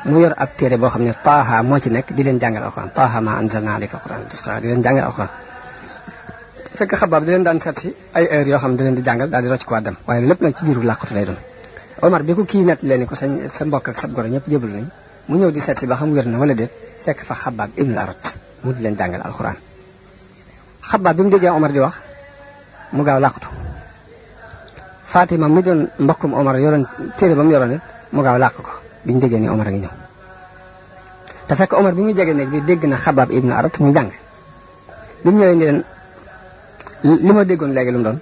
mu yor ab téere boo xam ne Taaha moo ci nekk di leen jàngal alxuraan Taaha ma anzalna alayka alxuraan di leen jàngal alxuraan fekk Xabbaab di leen daan seet si ay heures yoo xam ne di leen di jàngal daal di rocc ko dem waaye lépp nag ci biiru làqatu lay doon Omar bi ko kii nett leen ni ko sa mbokk ak sa goro ñëpp jébbalu nañ mu ñëw di seet si ba xam wér na wala déet fekk fa Xabbaab ibnul Arat mu di leen jàngal alxuraan Xabbaab bi mu déggee Omar di wax mu gaaw làqatu Fatima mi doon mbokkum Omar yoroon téere ba mu yoroon mu gaaw làq ko biñu déggee ni Omar a ngi ñëw te fekk Omar bi muy jege néeg bi dégg na Xabbaab ibnu Arat muy jàng bi mu ñëwee ni leen li ma déggoon léegi lu mu doon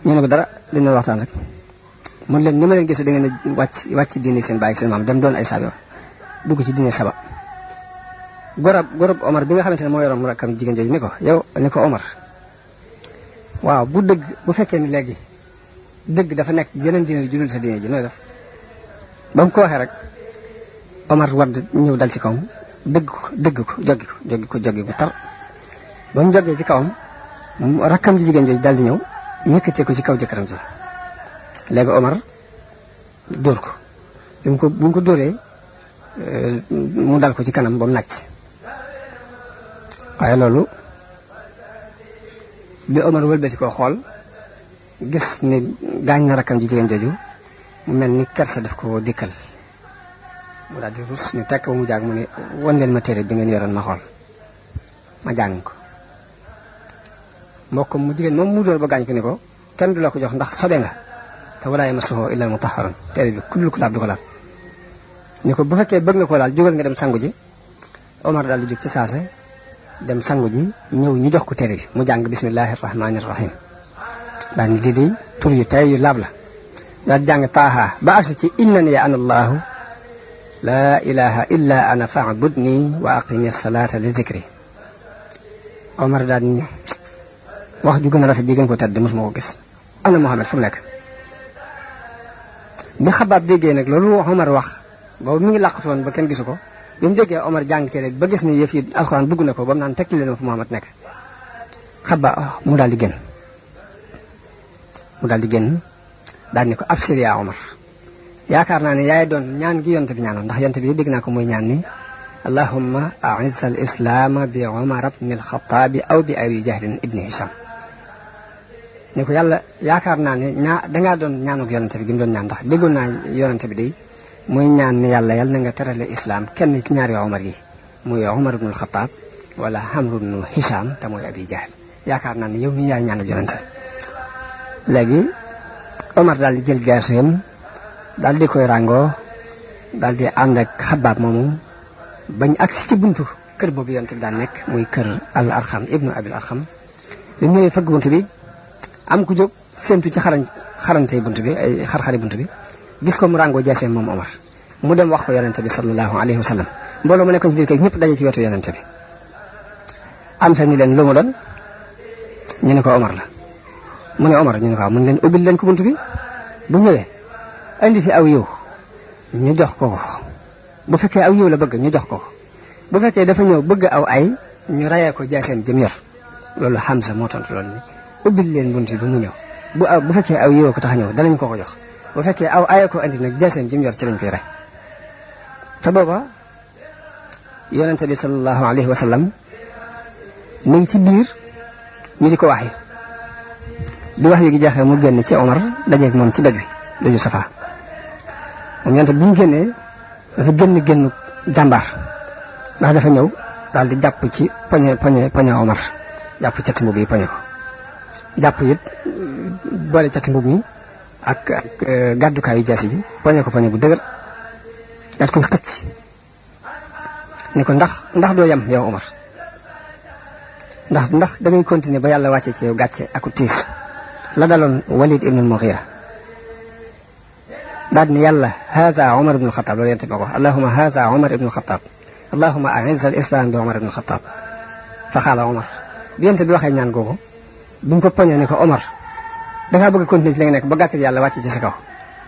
ñu ne ko dara dina waxtaan rek mun leen ni ma leen gisee da ngeen a wàcc diine seen baay ak seen maam dem doon ay saabi dugg ci diine saba gorob Omar bi nga xamante ne moo yoroon mu rakkam jigéen jooju ni ko Omar waaw bu fekkee ni léegi dëgg dafa nekk ci yeneen diine ju dul sa diine ji nooy def ba mu ko waxee rek Omar wadd ñëw dal ci kawam dëgg ko joggi ko tar ba mu jógee ci kawam rakkam ji jigéen jooju dal di ñëw yëkkatee ko ci kaw jëkkëram ji léegi Omar dóor ko bi mu ko dóoree mu dal ko ci kanam ba mu nàcc waaye loolu bi Omar wëlbati ko xool gis ni gaañ na rakkam ji jigéen jooju mu mel ni kersa daf ko dikkal mu daal di rus ni tekk ba mu jàng mu ne wan leen ma téere bi ngeen yoroon ma xool ma jàng ko mbokkam mu jigéen moom mu dóor ba gaañ ko ni ko kenn du la ko jox ndax sobe nga te walaa yamassuhu illa al-mutahharun téere bi kullul ku laab du ko laal ni ko bu fekkee bëgg nga koo laal jógal nga dem sangu ji Omar daal di jóg ci saase dem sangu ji ñëw ñu jox ko téere bi mu jàng bismillahi rahmaani rahim daal ni di tur yu tey yu laab la daal jàng taaha ba agsi ci innani ana allahu laa ilaha illa ana fa'budni wa aqimi salata li zikri Omar daal ni wax ju gën a rafet ji gën ko tedd mosuma ko gis ana Muhammad fu mu nekk bi Xabaab déggee nag loolu Omar wax boobu mi ngi làqatu woon ba kenn gisu ko bi mu déggee Omar jàng téere ba gis ni yëf yi alxuraan dugg na ko ba mu naan tekki leen fu Muhammad nekk Xabaab mu daal di génn daal ni ko absir yaa Omar yaakaar naa ne yaay doon ñaan gi yonte bi ñaanoon ndax yonte bi dégg naa ko muy ñaan ni allahumma a'izz al islaama bi Omar ibn al Xattaabi aw bi Abi Jahlin ibni Hisham ni ko yàlla yaakaar naa ne dangaa doon ñaanuk yonente bi gi mu doon ñaan ndax déggoon naa yonente bi day muy ñaan ne yàlla na nga terale islam kenn ci ñaari Omar yi muy Omar ibn al Xattaab wala Amr ibn Hisham te mooy Abi Jahl yaakaar naa ne yow mi yaay ñaanuk yonente léegi Omar daal di jël gaaseem daal di koy ràngoo daal di ànd ak Xabaab moomu bañ agsi ci buntu kër boobu yonte bi daan nekk muy kër al Arxam ibnu Abil Arxam li mu ñëwee fëgg buntu bi am ku jóg séentu ci xarantey buntu bi ay xar-xari buntu bi gis ko mu ràngoo jaaseem moom Omar mu dem wax ko yonente bi sallallahu alayhi wa sallam mbooloo mu nekkoon ci biir kër ñëpp daje ci wetu yonente bi am sa ni leen lu mu doon ñu ne ko Omar la mu ne Omar ñu ne ko waaw mun leen ubbil leen ko buntu bi bu ñëwee indi fi aw yiw ñu jox ko bu fekkee aw yiw la bëgg ñu jox ko bu fekkee dafa ñëw bëgg aw ay ñu rayee ko jaaseem jëm yor loolu Hamza moo tontu loolu ni ubbil leen buntu bi mu ñëw bu fekkee aw yiw ko tax a ñëw danañ ko jox bu fekkee aw ay ko indi nag jaaseem jëm yor ci lañ koy rey te booba yonente bi sallallahu alayhi wa sallam mu ngi ci biir ñu di ko waxee bi wax yi gi jeexee mu génn ci Omar dajeeg moom ci daju Safa moom yonente bi mu génnee dafa génn jàmbaar ndax dafa ñëw daal di jàpp ci poñe Omar jàpp cati mbub yi poñe ko jàpp it boole cati mbub mi ak gàddukaayu jaasi ji poñe ko poñe bu dëgër daat koy xëcc ni ko ndax doo yem yow Omar ndax da ngay continuer ba yàlla wàcce ci yow gàcce aku tiis la daloon Walid ibn al-Mughira daal ni yàlla haza Omar ibn al-Khattab loolu yente ma ko allahumma haza Omar ibn al-Khattab allahumma a'izz al-islam bi Omar ibn al-Khattab fa xaala Omar bi yente bi waxee ñaan googu bi mu ko poñee ni ko Omar dangaa bëgg continuer ci li nga nekk ba gàcce yàlla wàcce ci sa kaw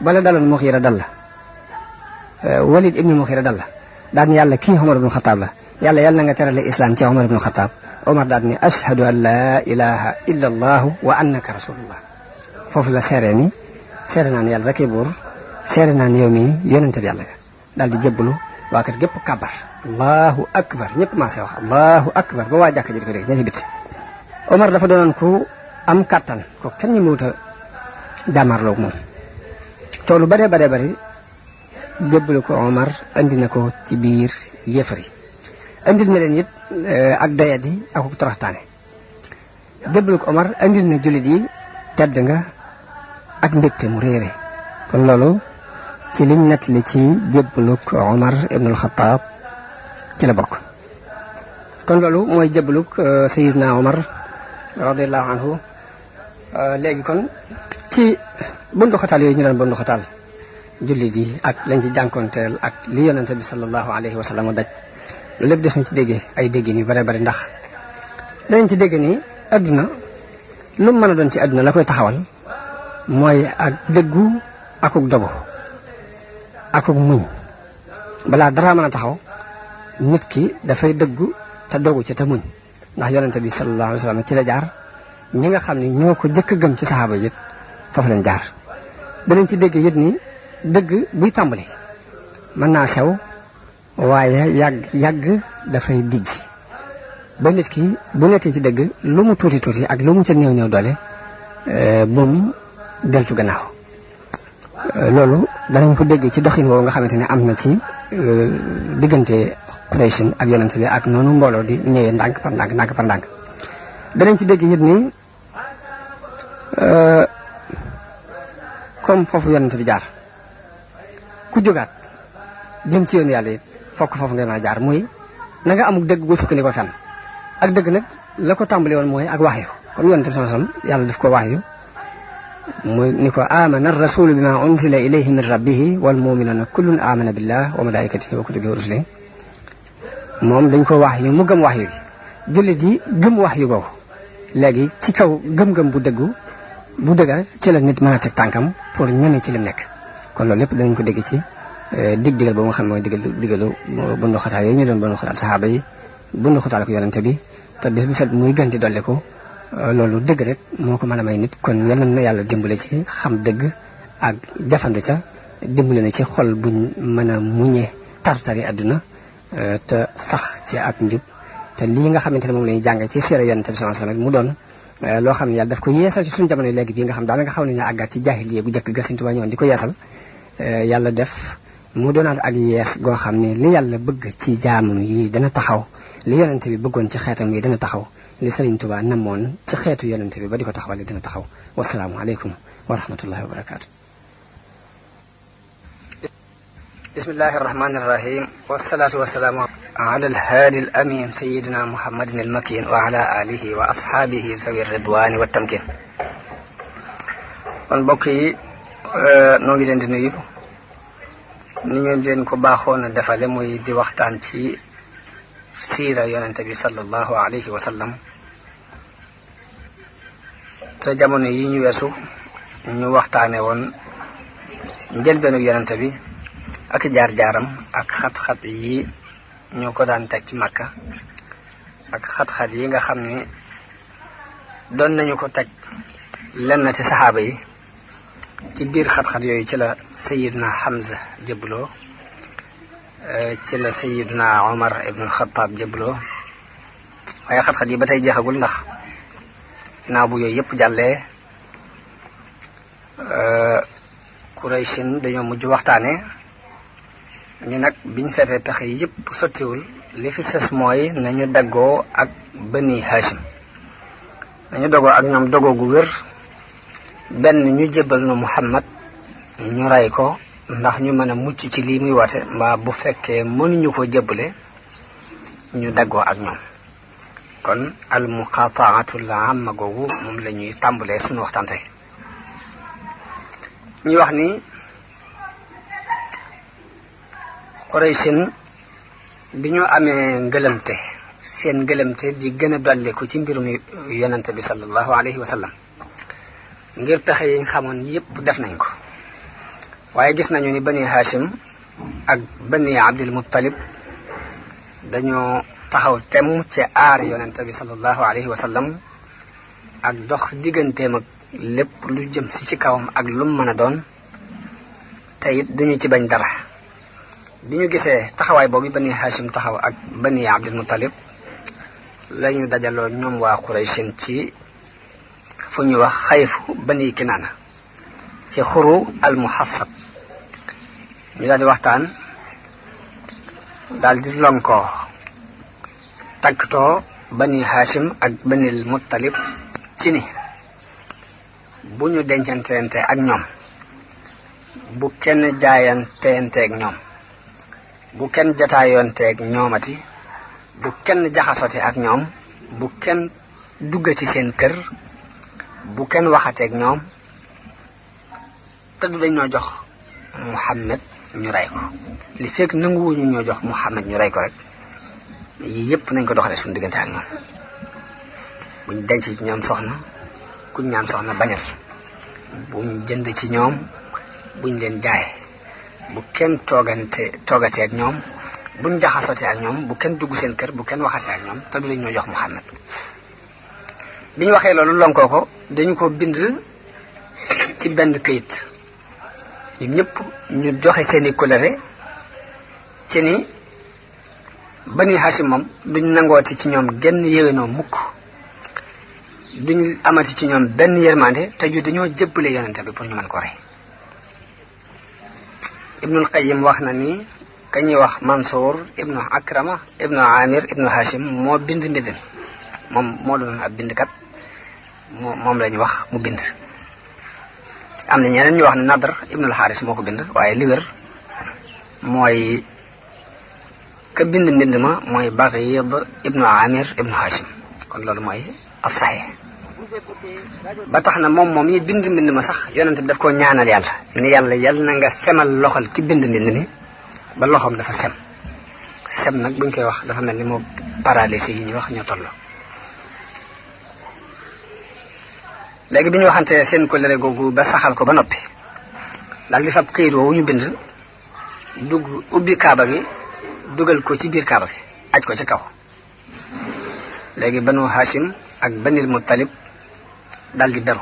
bala daloon Mughira dal la Walid ibn al-Mughira dal la daal ni yàlla kii Omar ibn al-Khattab la yàlla na nga terale islam ci Omar ibn al-Khattab Omar daal ni ashhadu an la ilaha illa allah wa annaka rasulullah foofu la seere ni seere naa ne yàlla rek buur seere naa ne yow mi yonente bi yàlla daal di jébbalu waa kër gépp kabar allahu akbar ñëpp maa see wax allahu akbar ba waa jàkk ji di ko dégg ña ci biti Omar dafa doonoon ku am kàttan ko kenn ñu mëwut a jàmmarloog moom te lu bare bari jébbalu ko Omar andi na ko ci biir yéefar yi andil na leen it ak doyadi ak toroxtaane jébbalu ko Omar andil na jullit yi tedd nga ak mbégte mu réere kon loolu ci liñ nettali ci jébbalu ko Omar ibn al-Khattab ci la bokk kon loolu mooy jébbalu ko Sayyidina Omar radiyallahu anhu léegi kon ci bundu xataal yooyu ñu doon bundu xataal jullit yi ak lañ ci jànkoonteel ak li yonente bi sallallahu alayhi wa sallam daj loolu lépp des nañ ci déggee ay déggin yu bare bari ndax danañ ci dégg ni adduna lu mu mën a doon ci adduna la koy taxawal mooy ak dëggu akuk dogu akuk muñ balaa dara mën a taxaw nit ki dafay dëggu te dogu ci te muñ ndax yonente bi sallallahu alayhi wa sallam ci la jaar ñi nga xam ne ñoo ko jëkk gëm ci saxaaba yi foofu lañ jaar danañ ci dégg it ni dëgg buy tàmbali mën naa sew waaye yàgg dafay dijj ba nit ki bu nekkee ci dëgg lu mu tuuti ak lu mu ca néew doole bum deltu gannaaw loolu danañ ko dégg ci doxin woowu nga xamante ne am na ci diggante Quraysh ak yonent bi ak noonu mbooloo di ñëwee ndànk par ndànk danañ ci dégg it ni comme foofu yonent bi jaar ku jógaat jëm ci yoon yàlla it fokk foofu ngay mën a jaar muy na nga amul dëgg gu sukkandiku fenn ak dëgg nag la ko tàmbali woon mooy ak waxyu comme yonent bi sallallahu alayhi wasallam yàlla daf ko waxyu muy ni ko amana ar-rasulu bima unzila ilayhi min rabbihi wal mu'minuna kullun amana billah wa malaikatihi wa kutubihi wa rusulihi moom dañ ko waxyu mu gëm waxyu gi jullit yi gëm waxyu googu léegi ci kaw gëm-gëm bu dëggal ci la nit mën a teg tànkam pour ñeme ci li nekk kon loolu lépp danañ ko dégg ci digal boobu nga xam mooy digalu bundu xataal yooyu ñu doon bundu xataal saxaaba yi bundu xataal ko yonente bi te bis bu set muy gën di dolli ko loolu dëgg rek moo ko mën a may nit kon yal na yàlla dimbale ci xam dëgg ak jafandu ca dimbale na ci xol buñ mën a muñee tartari àdduna te sax ci ak njub te lii nga xamante ne moom la ñuy jàng ci siira yonente bi sallallahu alayhi wasallam mu doon loo xam ne yàlla daf ko yeesal ci suñu jamono léegi bii nga xam daanaka xaw nañu àggaat ci jaahiliya bu njëkk ga Sëriñ Tuubaa ñëwoon di ko yeesal yàlla def mu doonaat ak yees goo xam ne li yàlla bëgg ci jaamam yi dana taxaw li yonente bi bëggoon ci xeetam yi dana taxaw li Sëriñ Tuubaa namoon ci xeetu yonente bi ba di ko taxawal li dana taxaw wasalaamu aleykum wa rahmatullahi wa barakaatu. bismillahi irrahmani irrahim wasalaatu wasalaamu ala alhaadi al amin sayidina muhammadin al makin wa ala alihi wa ashaabihi zawi ridwani wa tamkin kon mbokk yi noo ngi leen di nuyu ni ñu leen ko baaxoon a defale muy di waxtaan ci siira yonente bi sallallahu alayhi wa sallam te jamono yi ñu weesu ñu waxtaane woon njëlbeenu yonente bi ak jaar-jaaram ak xat-xat yi ñu ko daan teg ci Makka ak xat-xat yi nga xam ne doon nañu ko teg lenn ci saxaaba yi ci biir xat-xat yooyu ci la sayiduna Hamza jëbloo ci la sayiduna Omar ibn Khattab jëbloo waaye xat-xat yi ba tey jeexagul ndax ginnaaw bu yooyu yëpp jàllee Qurayshin dañoo mujj waxtaane ñu nag biñ seetee pexe yi yëpp sottiwul li fi sës mooy nañu daggoo ak Bani Hashim nañu dogoo ak ñoom dogoo gu wér benn ñu jébbal na Muhammad ñu rey ko ndax ñu mën a mucc ci lii muy woote mbaa bu fekkee mënuñu ko jébbale ñu daggoo ak ñoom kon al muqata'atul amma googu moom la ñuy tàmbalee suñu waxtaan tey ñuy wax ni Qurayshin bi ñu amee ngëlëmte seen ngëlëmte di gën a dolliku ci mbirum yonente bi sallallahu alayhi wa sallam ngir pexe yi ñu xamoon yépp def nañ ko waaye gis nañu ni Bani Hashim ak Bani Abdul Muttalib dañoo taxaw temm ci aar yonente bi sallallahu alayhi wa sallam ak dox digganteem ak lépp lu jëm si ci kawam ak lu mu mën a doon te it duñu ci bañ dara bi ñu gisee taxawaay boobu Bani Hashim taxaw ak Bani Abdul Muttalib lañu dajaloo ñoom waa Qurayshin ci fu ñuy wax xayfu Bani Kinaana ci xuru al muhassab ñu daal di waxtaan daal di lonkoo tagtoo Bani Hashim ak Bani Muttalib ci ni bu ñu dencanteente ak ñoom bu kenn jaayanteeg ñoom bu kenn jataayoonteeg ñoomati bu kenn jaxasoti ak ñoom bu kenn duggati seen kër bu kenn waxateeg ñoom te du dañ ñoo jox Muhammad ñu rey ko li fekk nanguwuñu ñoo jox Muhammad ñu rey ko rek yii yépp nañ ko doxale suñu diggante ak ñoom buñ denc ci ñoom soxna kuñ ñaan soxna bañal buñ jënd ci ñoom buñ leen jaay bu kenn toogatee ak ñoom buñ jaxasotee ak ñoom bu kenn dugg seen kër bu kenn waxatee ak ñoom te du lañ ñoo jox Muhammad bi ñu waxee loolu lonkoo ko dañu ko bind ci benn këyit ñun ñëpp ñu joxe seeni kóllëre ci ni Bani Hashim moom duñ nangooti ci ñoom genn yéwénoo mukk duñ amati ci ñoom benn yërmande te ju dañoo jébbale yonente bi pour ñu mën ko rey Ibnul Qayyim wax na ni ka ñuy wax Mansour ibnu Akrama ibnu Amir ibnu Hashim moo bind mbind mi moom moo doon ab bindkat moom la ñu wax mu bind. am na ñeneen ñu wax ne Nadr ibnu al-Haris moo ko bind waaye li wér mooy ka bind mbind ma mooy Baghid ibnu Amir ibnu Hashim kon loolu mooy as-sahih. ba tax na moom yi bind mbind ma sax yonent bi daf koo ñaanal yàlla ni yàlla na nga semal loxol ki bind mbind mi ba loxoom dafa sem nag buñ koy wax dafa mel ni moo paralysé yi ñuy wax ñoo tolloo. léegi bi ñu waxante seen kóllëre googu ba saxal ko ba noppi daal di fab këyit woowu ñu bind dugg ubbi kaaba gi dugal ko ci biir kaaba gi aj ko ci kaw. léegi banu Hashim ak banil Muttalib daal di beru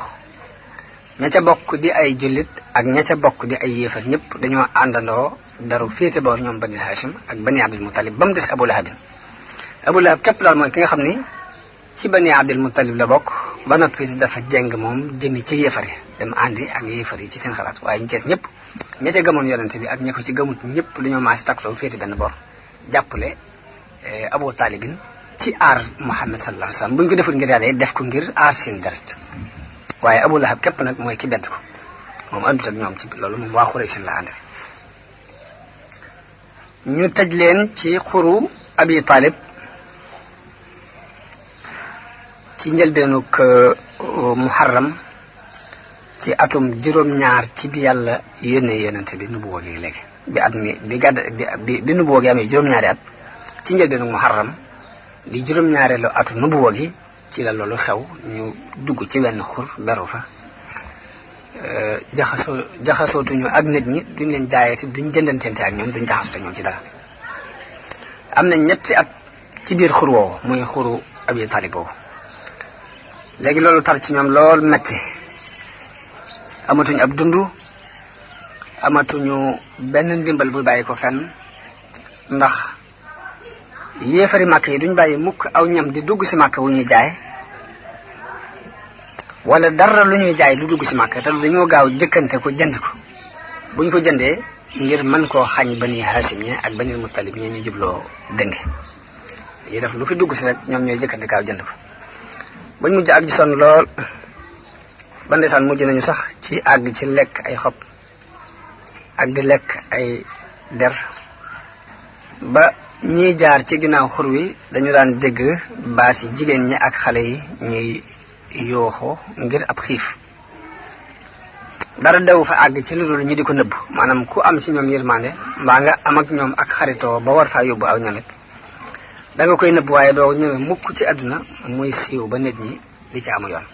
ña ca bokk di ay jullit ak ña ca bokk di ay yéefar ñëpp dañoo àndandoo daru féete boor ñoom bani Hashim ak bani Abdul Muttalib ba mu des Abu Lahab. Abu Lahab képp daal mooy ki nga xam ni ci bani Abdul Muttalib la bokk ba noppi dafa jeng moom jëmi ci yéefar yi dem àndi ak yéefar yi ci seen xalaat waaye ñu cees ñëpp ña ca gëmoon yonente bi ak ña ko ci gëmut ñëpp dañoo maasi takkutoo féete benn boor jàppale Abu Talibin ci aar Muhammad sallallahu alayhi wasallam bu ñu ko deful ngir yàlla def ko ngir aar seen deret waaye Abu Lahab képp nag mooy ki bedd ko moom àndut ak ñoom ci loolu moom waa Quraysh la ànd. ñu tëj leen ci xuru Abi Talib ci njëlbeenug Muharram ci atum juróom-ñaar ci bi yàlla yónnee yonent bi nubuwwa gi léegi bi nubuwwa gi amee juróom-ñaari at ci njëlbeenug Muharram di juróom-ñaareelu atu nubuwwa gi ci la loolu xew ñu dugg ci wenn xur beru fa jaxasootuñu ak nit ñi duñ leen jaayati duñ jëndanteente ak ñoom duñ jaxasoote ñoom ci dara. am na ñetti at ci biir xur woowu muy xuru Abi Talib boobu léegi loolu tar ci ñoom lool metti amatuñu ab dund amatuñu benn ndimbal bu bàyyi ko fenn ndax yéefari màkk yi duñ bàyyi mukk aw ñam di dugg si màkk wu ñuy jaay wala dara lu ñuy jaay lu dugg si màkk te dañoo gaaw jëkkante ko jënd ko buñ ko jëndee ngir mën koo xañ bani Hashim ñe ak bani Muttalib ñe ñu jubloo dënge yi def lu fi dugg si rek ñoom ñooy jëkkante gaaw jënd ko bañ mujj ak ji sonn lool ba ndeysaan mujj nañu sax ci àgg ci lekk ay xob ak di lekk ay der ba ñiy jaar ci ginnaaw xur wi dañu daan dégg baat yi jigéen ñi ak xale yi ñuy yooxoo ngir ab xiif dara dew fa àgg ci lu dul ñi di ko nëbb maanaam ku am ci ñoom yërmande mbaa nga am ak ñoom ak xaritoo ba war faa yóbbu aw ñamit da nga koy nëbb waaye doo ñëme mukk ci àdduna muy siiw ba nit ñi di ci amu yoon.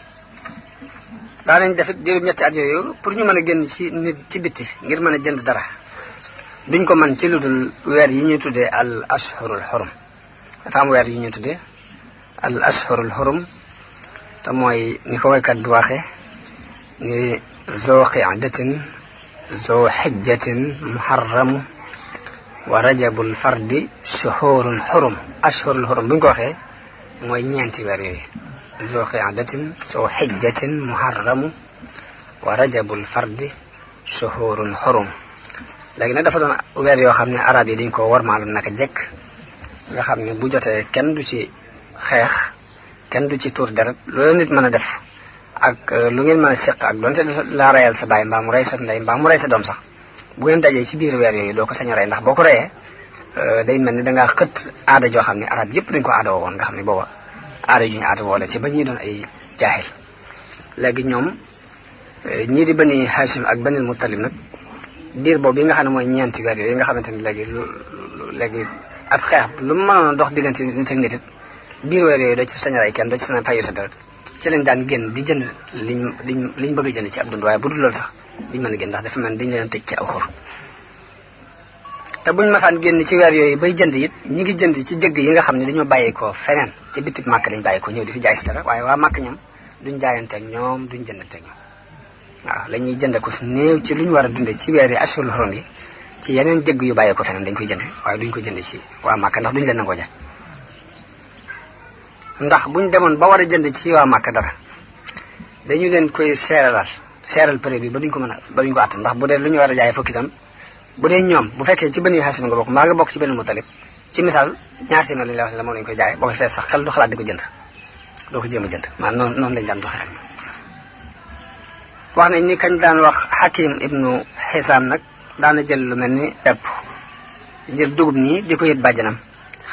daanañ defit juróom-ñetti at yooyu pour ñu mën a génn ci nit ci bitti ngir mën a jënd dara duñ ko mën ci lu dul weer yi ñuy tuddee al ashhurul xurum dafa am weer yi ñuy tuddee al ashhurul xurum te mooy ni ko waykat bi waxee ni zoo qi'datin zoo xijjatin muharramu wa rajabul fardi shuhurun xurum ashhurul xurum bu ñu ko waxee mooy ñeenti weer yooyu zoo qi'datin zoo xijjatin muharramu wa rajabul fardi shuhurun xurum léegi nag dafa doon weer yoo xam ne arab yi dañ ko warmaaloon naka jekk nga xam ne bu jotee kenn du ci xeex kenn du ci tuur deret loolu nit mën a def ak lu ngeen mën a seq ak donte laa reyal sa baay mbaa mu rey sa ndey mbaa mu rey sa doom sax bu ngeen dajee ci biir weer yooyu doo ko sañ a rey ndax boo ko reyee day mel ni dangaa xët aada joo xam ne arab yëpp dañ ko aada woo woon nga xam ne booba aada ju ñu aada woo la ci ba ñuy doon ay jaaxil léegi ñoom ñii di bani Hashim ak banil Muttalib nag diir boobu yi nga xam ne mooy ñeenti weer yooyu nga xamante ni léegi ab xeex lu mu mënoon a dox diggante nit ak nit it biir weer yooyu doo ci sañ a rey kenn doo ci sañ a fayu sa deret ci lañ daan génn di jënd liñ bëgg a jënd ci ab dund waaye bu dul loolu sax duñ mën a génn ndax dafa mel dañ leen tëj ci aw xur te buñ masaan génn ci weer yooyu bay jënd it ñi ngi jënd ci jëgg yi nga xam ne dañoo bàyyeekoo feneen ci bitib màkk dañ bàyyeekoo ñëw di fi jaay si dara waaye waa màkk ñoom duñ jaayanteeg ñoom duñ jëndanteeg ñoom waaw la ñuy jënd ko su néew ci lu ñu war a dundee ci weer yi ashurul xurum yi ci yeneen jëgg yu bàyyeekoo feneen dañ koy jënd waaye duñ ko jënd ci waa màkk ndax duñ leen nangoo jaay ndax buñ demoon ba war a jënd ci waa màkk dara dañu leen koy seeral prix bi ba duñ ko mën a ba duñ ko àtt ndax bu dee lu ñu war a jaay fukki tam bu dee ñoom bu fekkee ci Bani Hashim nga bokk maa nga bokk ci Bani Muttalib ci misaal ñaar téeméer lañ la wax la moom lañ koy jaay boo ko fees sax xel du xalaat di ko jënd doo ko jéem a jënd maanaam noonu lañ daan doxee rek. wax nañ ni kañ daan wax Hakim ibnu Hisaam nag daana jël lu mel ni pepp jël dugub nii di ko yët bàjjanam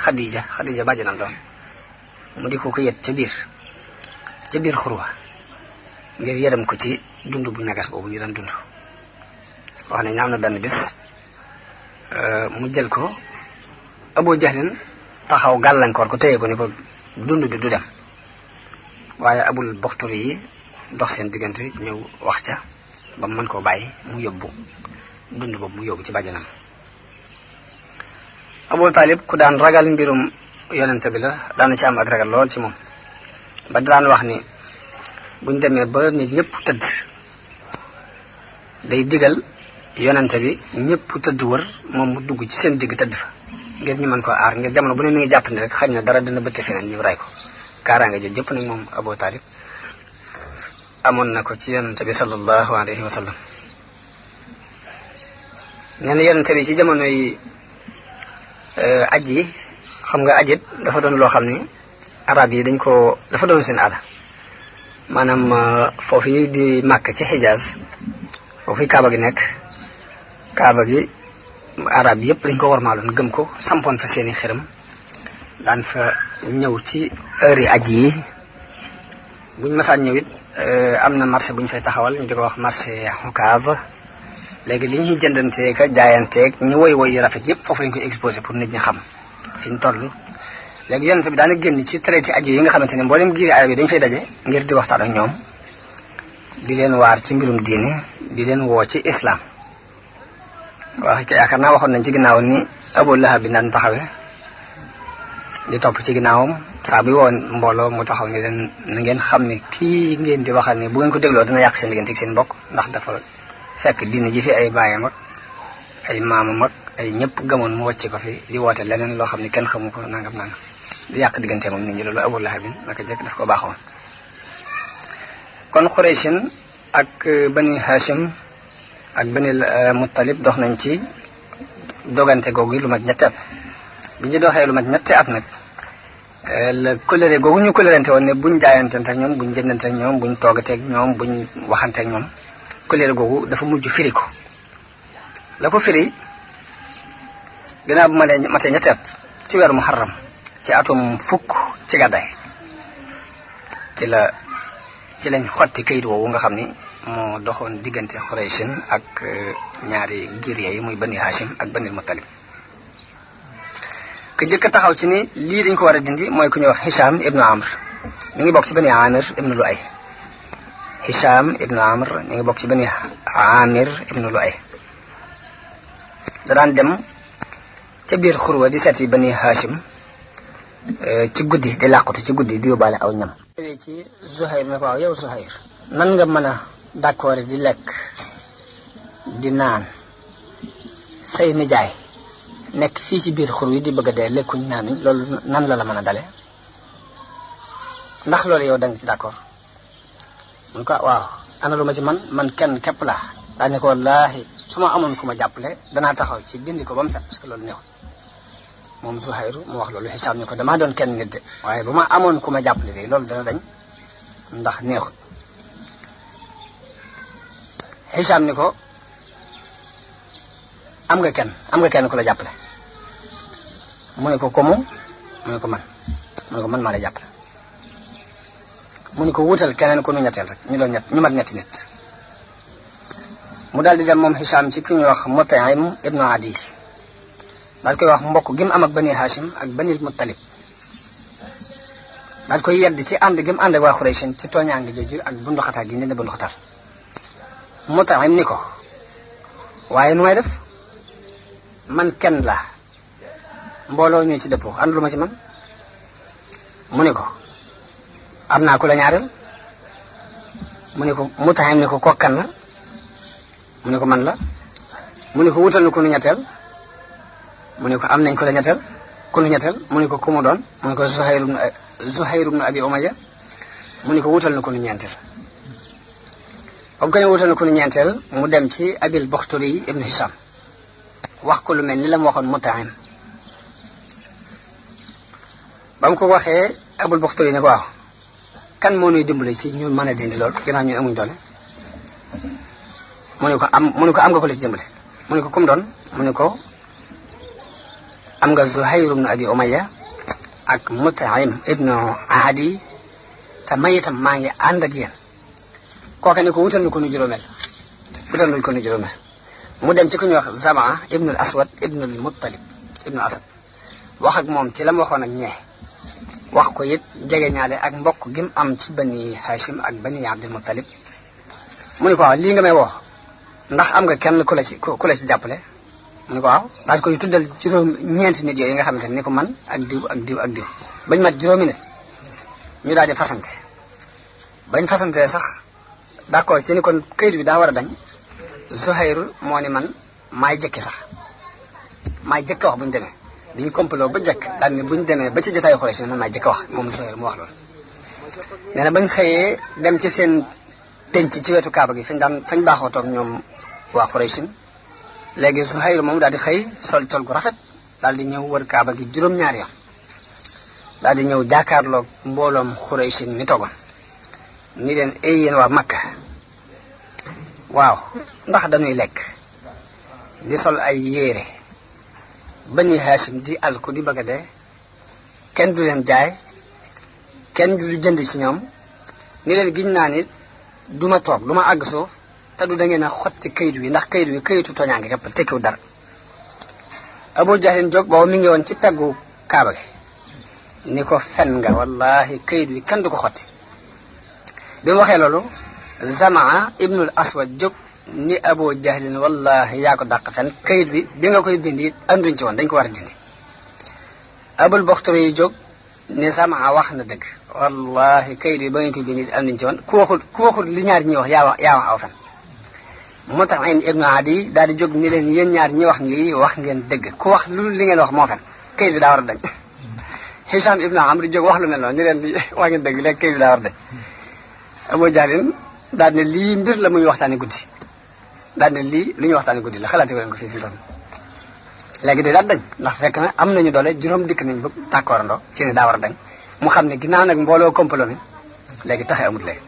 Xadija bàjjanam doon mu di ko yët ca biir xurwa ngir yërëm ko ci dund bu ñagas boobu ñu daan dund. wax nañ ne am na benn bis mu jël ko Abu Jahlin taxaw gàllankoor ko téye ko ni ko dund bi du dem waaye Abul Buxturi yi dox seen diggante ñëw wax ca ba mën koo bàyyi mu yóbbu dund boobu mu yóbbu ci bàjjanam. Abu Talib ku daan ragal mbirum yonente bi la daana ci am ak ragal lool ci moom ba daan wax ni buñ demee ba nit ñëpp tëdd day digal yonente bi ñëpp tëdd wër moom mu dugg ci seen digg tëdd fa ngir ñu mën ko aar ngir jamono bu ne mi ngi jàppandi rek xañ na dara dina bëtte feneen ñu ray ko kaaraange jooju jëpp nag moom Abu Talib amoon na ko ci yonente bi sallallahu alayhi wa sallam. nee na yonente bi ci jamono yi aj yi xam nga ajit dafa doon loo xam ni arab yi dafa doon seen aada maanaam foofu yi di Màkk ci Xijaaz foofu kaaba gi nekk kaaba gi arab yi yëpp dañ ko warmaaloon gëm ko sampoon fa seeni xiram daan fa ñëw ci heure yi aj yi buñ masaan ñëw it am na marché bu ñu fay taxawal ñu di ko wax marché Xukaab léegi li ñuy jëndanteeg a jaayanteeg ñu woy yu rafet yëpp foofu lañ koy exposé pour nit ñi xam fi ñu toll. léegi yonent bi daana génn ci traité aju yi nga xamante ne mboolem giiri arab yi dañ fay daje ngir di waxtaan ak ñoom di leen waar ci mbirum diine di leen woo ci islam. wax yaakaar naa waxoon nañ ci ginnaaw ni Abu Lahab bi daan taxawee di topp ci ginnaawam saa bi woon mbooloo mu taxaw ni leen na ngeen xam ne kii ngeen di waxal ni bu ngeen ko dégloo dana yàq seen diggante ak seen mbokk ndax dafa fekk diine ji fi ay baayam ak ay maamam ak ay ñëpp gëmoon mu wàcce ko fi di woote leneen loo xam ne kenn xamu ko nangam di yàq diggante moom nit ñi loolu Abu Lahab bi naka jëkk daf ko baaxoon. kon Qurayshin ak Bani Hashim ak Bani Muttalib dox nañ ci dogante googu lu mat ñetti at bi ñu doxee lu mat ñetti at nag la colère googu ñu colérante woon ne buñ jaayanteeg ñoom buñ jëndanteeg ñoom buñ toogateeg ñoom buñ waxanteeg ñoom colère googu dafa mujj firi ko la ko firi ginnaaw bu matee ñetti at ci weeru Muharram ci atum fukk ci gàddaay ci lañ xotti kayit woowu nga xam ni moo doxoon diggante Qurayshin ak ñaari giir yi muy Bani Hashim ak Bani Muttalib. ku jëkk taxaw ci ni lii dañ ko war a dindi mooy ku ñuy wax Hisham ibnu Amr mi ngi bokk ci Bani Amir ibnu Lu'ay. Hisham ibnu Amr mi ngi bokk ci Bani Amir ibnu Lu'ay. da daan dem ca biir xurwa di seeti Bani Hashim ci guddi di làqutu ci guddi di yóbbaale aw ñam. ci Zuhayr ne ko waaw yow Zuhayr nan nga mën a d'accord di lekk di naan say nijaay nekk fii ci biir xur wi di bëgg a dee lekkuñ naanuñ loolu nan la mën a dale ndax loolu yow da nga ci d'accord mun ko waaw ana lu ma ci man kenn képp laa daa ne ko wallaahi su ma amoon ku ma jàppale danaa taxaw ci dindi ko ba mu set parce que loolu neexul moom Zuhayr mu wax loolu Hisaam ne ko damaa doon kenn nit de waaye bu ma amoon ku ma jàppale de loolu dana dañ ndax neexul Hisaam ni ko am nga kenn ku la jàppale mu ne ko komu mu ne ko man maa la jàppale mu ne ko wutal keneen ku nu ñetteel rek ñu mat ñetti nit mu daal di dem moom Hisaam ci ku ñuy wax Mut'im ibnu Adi daal koy wax mbokk gi mu am ak Bani Hashim ak Bani Muttalib daal koy yedd ci ànd gi mu ànd ak waa Qurayshin ci tooñaange jooju ak bunduxataal gi ñu ne bunduxataal Mut'im ni ko waaye nu may def man kenn laa mbooloo ñuy ci dëppoo ànd lu ma ci man mu ne ko am naa ku la ñaareel mu ne ko Mut'im ni ko kokkan la mu ne ko man la mu ne ko wutal na ku nu ñetteel mu ne ko am nañ ko la ñetteel ku nu ñetteel mu ne ko ku mu doon mu ne ko Zuhayr ibn Abi Umayya mu ne ko wutal na ku nu ñeenteel ba mu ko ne wutal na ku nu ñeenteel mu dem ci Abil Buxturi ibn Hisham wax ko lu mel ni la mu waxoon Mut'im ba mu ko waxee Abul Baxtari ne ko waaw kan moo nuy dimbali ci ñu mën a dindi loolu ginnaaw ñun amuñ doole mu ne ko am nga ko la ci dimbali mu ne ko kum doon mu ne ko am nga Zuhayr ibn Abi Umayya ak Mut'im ibnu Adi te may itam maa ngi ànd ak yéen kooka ne ko wutal nu ko nu juróomeel mu dem ci ku ñuy wax Zamaa ibnul Aswad ibnul Muttalib ibnu Asad wax ak moom ci la mu waxoon ak ñee wax ko it jege ñaale ak mbokk gi mu am ci bani Hashim ak bani Abdul Muttalib mu ne ko waaw lii nga may woo ndax am nga kenn ku la ci jàppale mu ne ko waaw daal koy tuddal ñeenti nit yooyu nga xamante ne ko man ak diw ak diw ak diw bañ mat juróomi nit ñu daal di fasante bañ fasante sax d'accord ci ni kon këyit bi daa war a dañ Zuhayr moo ni man maay jëkke wax bu ñu demee biñu complot ba jëkk daal ni bu ñu demee ba ci jotaayu Quraysh man maay jëkk wax moom Zuhayr mu wax loolu nee na bañ xëyee dem ci seen penc ci wetu Kaaba gi fañ baaxoo toog ñoom waa Quraysh léegi Zuhayr moom daal di xëy sol col gu rafet daal di ñëw wër Kaaba gi juróom-ñaari yoon daal di ñëw jàkkaarloog mbooloom Quraysh mi toogoon ni leen ay yéen waa Makka waaw ndax dañuy lekk di sol ay yére bani Hashim di alku di bëgg a dee kenn du leen jaay kenn du jënd ci ñoom ni leen giñ naa ni du ma toog du ma àgg suuf te du da ngeen a xotti kayit wi ndax kayit wi kayitu toñaange képp tekkiw dara Abu Jahlin jóg boobu mi ngi woon ci peggu Kaaba gi ni ko fen nga wallahi kayit wi kenn du ko xotti bi mu waxee loolu Zamaa ibnul Aswad jóg ni Abu Jahlin wallahi yaa ko dàq fen kayit bi nga koy bindi anduñ ci woon dañ ko war a dindi Abul Baxtari yi jóg ni Zamaa wax na dëgg wallahi kayit bi ba ngeen koy bindi anduñ ci woon ku waxul li ñaar ñi wax yaa wax aw fen Mut'im ibnu Adi daal di jóg ni leen yéen ñaar ñi wax lii wax ngeen dëgg ku wax lu li ngeen wax moo fen kayit bi daa war a dañ Hisham ibnu Amr jóg wax lu mel noonu ni leen li wax ngeen dëgg léegi kayit bi daa war a dañ Abu Jahlin daal ne lii mbir la muy waxtaane guddi daal ne lii lu ñuy waxtaane guddi la xalaate leen ko fii doon léegi de daal dañ ndax fekk na am nañu doole juróom dikk nañ bëgg d'accord ndo ci ne daa war a dañ mu xam ne ginnaaw nag mbooloo complot mi léegi taxe amut léegi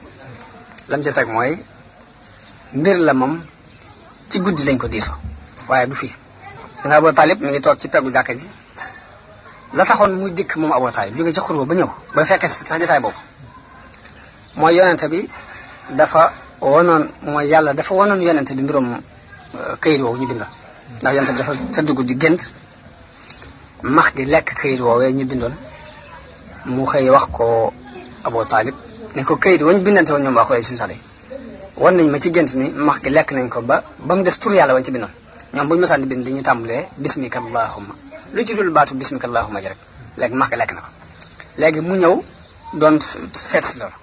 lam ca teg mooy mbir la moom ci guddi lañ ko diisoo waaye du fii nga Abu Talib mi ngi toog ci peggu jàkka ji la taxoon muy dikk moom Abu Talib jóge ci xurwa ba ñëw ba fekkee sax jotaay boobu mooy yonente bi dafa wonoon mooy yàlla dafa wonoon yonente bi mbirum këyit woowu ñu bindoon ndax yonente bi dafa tëdd guddi gént max gi lekk këyit woowee ñu bindoon mu xëy wax ko Abu Talib ne ko këyit wañ bindante woon ñoom waa Quraysh suñu sale wan nañ ma ci gént ni max gi lekk nañ ko ba mu des tur yàlla wañ ci bindoon ñoom buñu mësaan di bind dañuy tàmbalee bismika allahumma lu ci dul baatu bismika allahumma ji rek léegi max gi lekk na ko léegi mu ñëw doon seet si loolu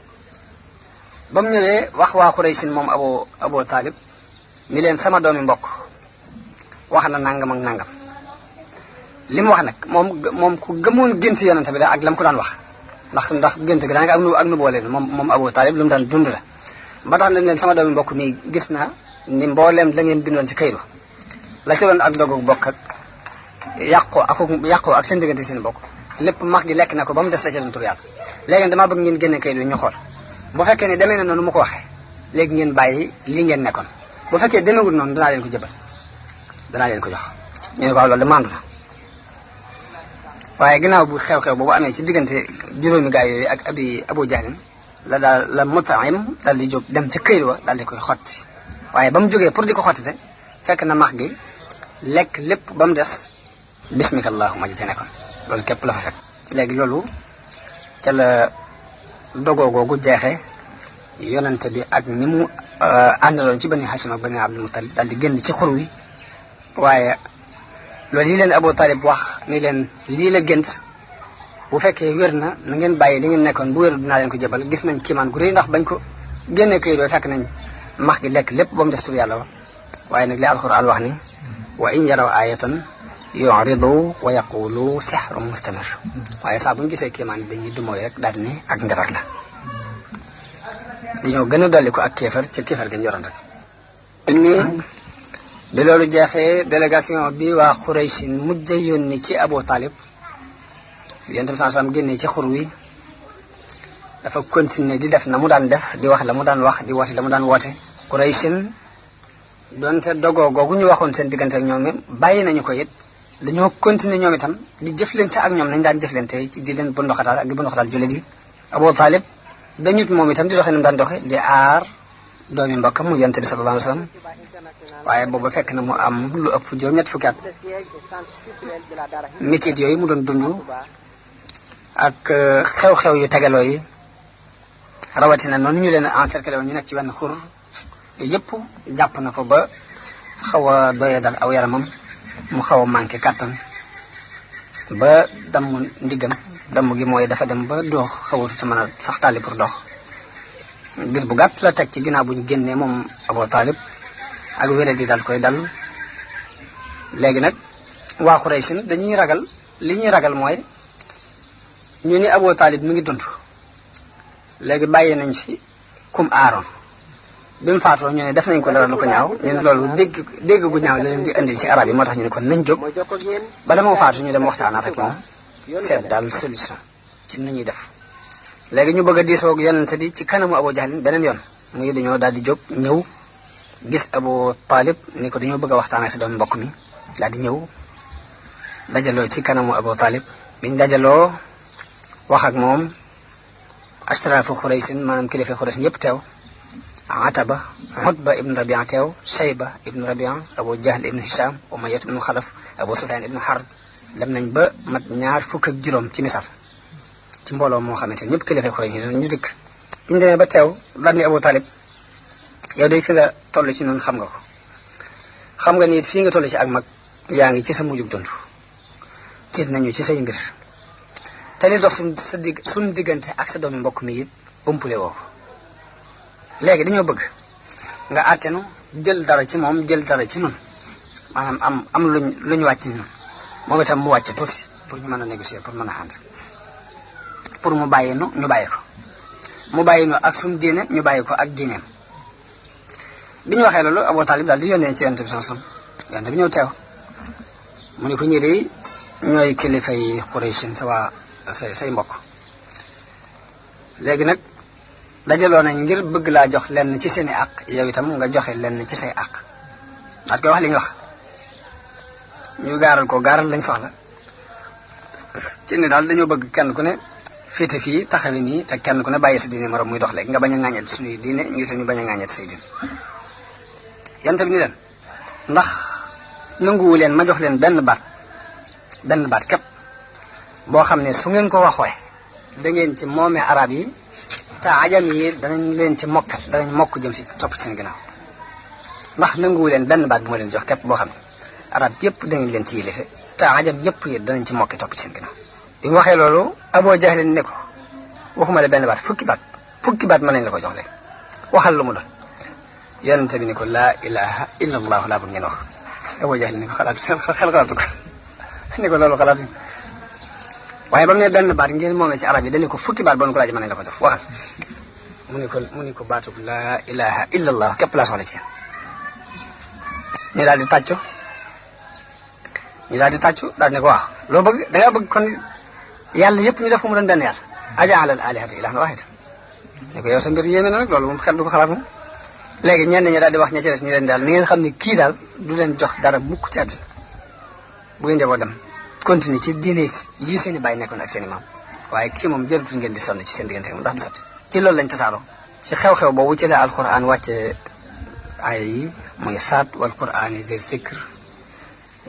ba mu ñëwee wax waa Quraysh moom Abu Talib ni leen sama doomi mbokk wax na nangam ak nangam li mu wax nag moom ku gëmoon gént yonente bi la ak la mu ko daan wax ndax gént gi daanaka ak nu boole moom Abu Talib lu mu daan dund la ba tax nañ leen sama doomi mbokk mi gis na ni mbooleem la ngeen bindoon ci kayru la ci doon ak dogu bokk ak yàqoo ak seen diggante seen bokk lépp max gi lekk na ko ba mu des la ci doon tur yàlla léegi damaa bëgg ngeen génne kayru ñu xool bu fekkee ne demee na noonu mu ko waxee léegi ngeen bàyyi li ngeen nekkoon bu fekkee demeewul noonu danaa leen ko jëbal danaa leen ko jox ñu ne ko loolu de mandu na waaye ginnaaw bu xew-xew boobu amee ci diggante juróomi gaay yooyu ak Abu Jahlin la Mut'im daal di jóg dem ca këyit wa daal di koy xotti waaye ba mu jógee pour di ko xottite fekk na max gi lekk lépp ba mu des bismika allahumma ji ci nekkoon loolu képp la fa fekk léegi loolu ca la dogoo googu jeexee yonente bi ak ni mu àndaloon ci bani Hashim ak bani Abdul Muttalib daal di génn ci xur wi waaye loolu yi leen Abu Talib wax ni leen lii la gént bu fekkee wér na ngeen bàyyi li ngeen nekkoon bu wéru dinaa leen ko jëbal gis nañ kiimaan gu rëy ndax bañ ko génnee këyit doo fekk nañ max gi lekk lépp ba mu des tur yàlla wa waaye nag li alquran wax ni wa in yaraw ayatan yu'ridu wa yaqulu sihrun mustamir waaye saa bu ñu gisee kiimaan dañuy dumooy rek daal di ne ak njabar la dañoo gën a dolli ko ak kéefar ca kéefar gañ yoroon rek ni bi loolu jeexee délégation bi waa Quraysh mujj yónni ci Abu Talib Yonent bi sallallahu alayhi wasallam génnee ci xur wi dafa continuer di def na mu daan def di wax la mu daan wax di woote la mu daan woote Quraysh doonte dogoo googu ñu waxoon seen diggante ak ñoom bàyyi nañu ko it dañoo continuer ñoom itam di jëflante ak ñoom nañ daan jëflante di leen bunduxataal ak di bunduxataal jullit yi Abu Talib dañut moom itam di doxee ni mu daan doxe di aar doomi mbokkam mu Yonent bi sallallahu alayhi wasallam waaye booba fekk na mu am lu ëpp juróom-ñett fukki at métit yooyu mu doon dund ak xew-xew yu tegaloo yi rawatina noonu ñu leen encerclé woon ñu nekk ci wenn xur yëpp jàpp na ko ba xaw a doye dal aw yaramam mu xaw a manqué kàttan ba damm ndiggam damm gi mooy dafa dem ba doox xawatu te mën a sax tàlli pour dox ngir bu gàtt la teg ci ginnaaw bu ñu génnee moom Abu Talib ak wéré di dal koy dal léegi nag waa Quraysh dañuy ragal li ñuy ragal mooy ñu ni Abu Talib mi ngi dund léegi bàyyi nañ fi kum aaroon bi mu faatoo ñu ne def nañ ko dara lu ko ñaaw ñu ne loolu dégg gu ñaaw la leen di indil ci arab yi moo tax ñu ne kon nañ jóg bala moo faatu ñu dem waxtaanaat ak moom seet daal solution ci nu ñuy def léegi ñu bëgg a diisoo ak Yonent bi ci kanamu Abu Jahl beneen yoon muy dañoo daal di jóg ñëw gis Abu Talib ni ko dañoo bëgg a waxtaan ak sa doom mbokk mi daal di ñëw dajaloo ci kanamu Abu Talib biñ dajaloo wax ak moom ashraafu Quraysh maanaam kilifa Quraysh yëpp teew Ataba Utba ibn Rabi'a teew Shayba ibn Rabi'a Abu Jahl ibn Hisham Umayya ibn Khalaf Abu Sufyan ibn Harb dem nañ ba mat ñaar fukk ak juróom ci misal ci mbooloo moo xamante ñëpp kilifa Quraysh ñu dikk biñu demee ba teew daal ni Abu Talib yow day fi nga toll ci noonu xam nga ko xam nga ni fii nga toll ci ak mag yaa ngi ci sa mujjug dund tiit nañu ci say mbir te li dox suñ diggante ak sa doomi mbokk mi it umpule woo léegi dañoo bëgg nga àttenu jël dara ci moom jël dara ci nun maanaam am luñ wàcc ñun moom itam mu wàcc tuuti pour ñu mën a négocier pour mën a ànd pour mu bàyyi nu ñu bàyyi ko mu bàyyi nu ak suñ diine ñu bàyyi ko ak diineem bi ñu waxee loolu Abu Talib daal di yónnee ci Yonent bi sallallahu alayhi wasallam Yonent bi ñëw teew mu ne ko ñii de ñooy kilifay Quraysh sa waa say mbokk léegi nag dajaloo nañ ngir bëgg laa jox lenn ci seeni àq yow itam nga joxe lenn ci say àq daal koy wax li ñu wax ñu gaaral lañ soxla ci ni daal dañoo bëgg kenn ku ne féete fii taxawi nii te kenn ku ne bàyyi sa diine morom muy dox léegi nga bañ a ŋàññet suñuy diine ñu itam ñu bañ a ŋàññet say diine Yonent bi ni leen ndax nanguwu leen ma jox leen benn baat képp boo xam ne su ngeen ko waxooy da ngeen ci moomee arab yi te ajam yi danañ leen ci mokkal danañ mokk jëm si topp ci seen ginnaaw ndax nanguwu leen benn baat bu ma leen jox képp boo xam ne arab yëpp danañ leen ci yilife te ajam yëpp yi danañ ci mokki topp ci seen ginnaaw bi mu waxee loolu Abu Jahl ne ko waxuma la benn baat fukki baat mën nañ la ko jox léegi waxal lu mu doon Yonent bi ni ko laa ilaha illa allah laa bëgg ngeen wax Abu Jahl ni ko xel xalaatu ko ni ko loolu xalaatu waaye ba mu ne benn baat ngeen moomee ci arab yi dañu ko fukki baat ba nu ko laaj mën nañ la ko jox waxal mu ni ko baatub laa ilaha illa allah képp laa soxla ci ñu daal di tàccu daal ne ko waaw loo bëgg da ngaa bëgg kon yàlla yëpp ñu def ko mu doon benn yàlla aja'ala al-alihata ilahan wahida ne ko yow sa mbir yéeme na nag loolu moom xel du ko xalaat moom léegi ñenn ñi daal di wax ña ci des ñu leen daal ni ngeen xam ne kii daal du leen jox dara mukk ci àdduna bu ngeen jaboo dem continue ci diine yi seen i bàyyi nekkoon ak seen i maam waaye kii moom jërutul ngeen di sonn ci seen diggante moom ndax du sotti ci loolu lañ tasaaroo ci xew-xew boobu ci la alquran wàcce ay yi muy saat wal qur'ani zi zikr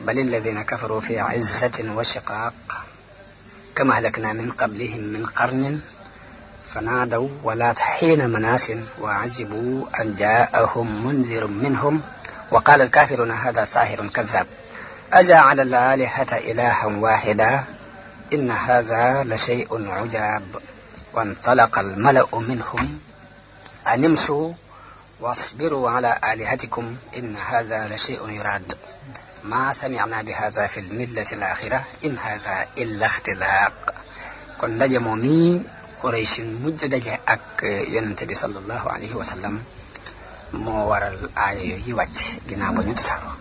bal alladhina kafaru fi izzatin wa shiqaq kama ahlakna min qablihim min qarnin فنادوا ولا حين مناس وعجبوا أن جاءهم منذر منهم وقال الكافرون هذا ساحر كذاب أجعل الآلهة إلها واحدا إن هذا لشيء عجاب وانطلق الملأ منهم أن امشوا واصبروا على آلهتكم إن هذا لشيء يراد ما سمعنا بهذا في الملة الآخرة إن هذا إلا اختلاق كن نجمو مي قريش مجدد أك ينتبه صلى الله عليه وسلم moo waral aaya yooyu wàcc ginnaaw ba ñu tasaaroo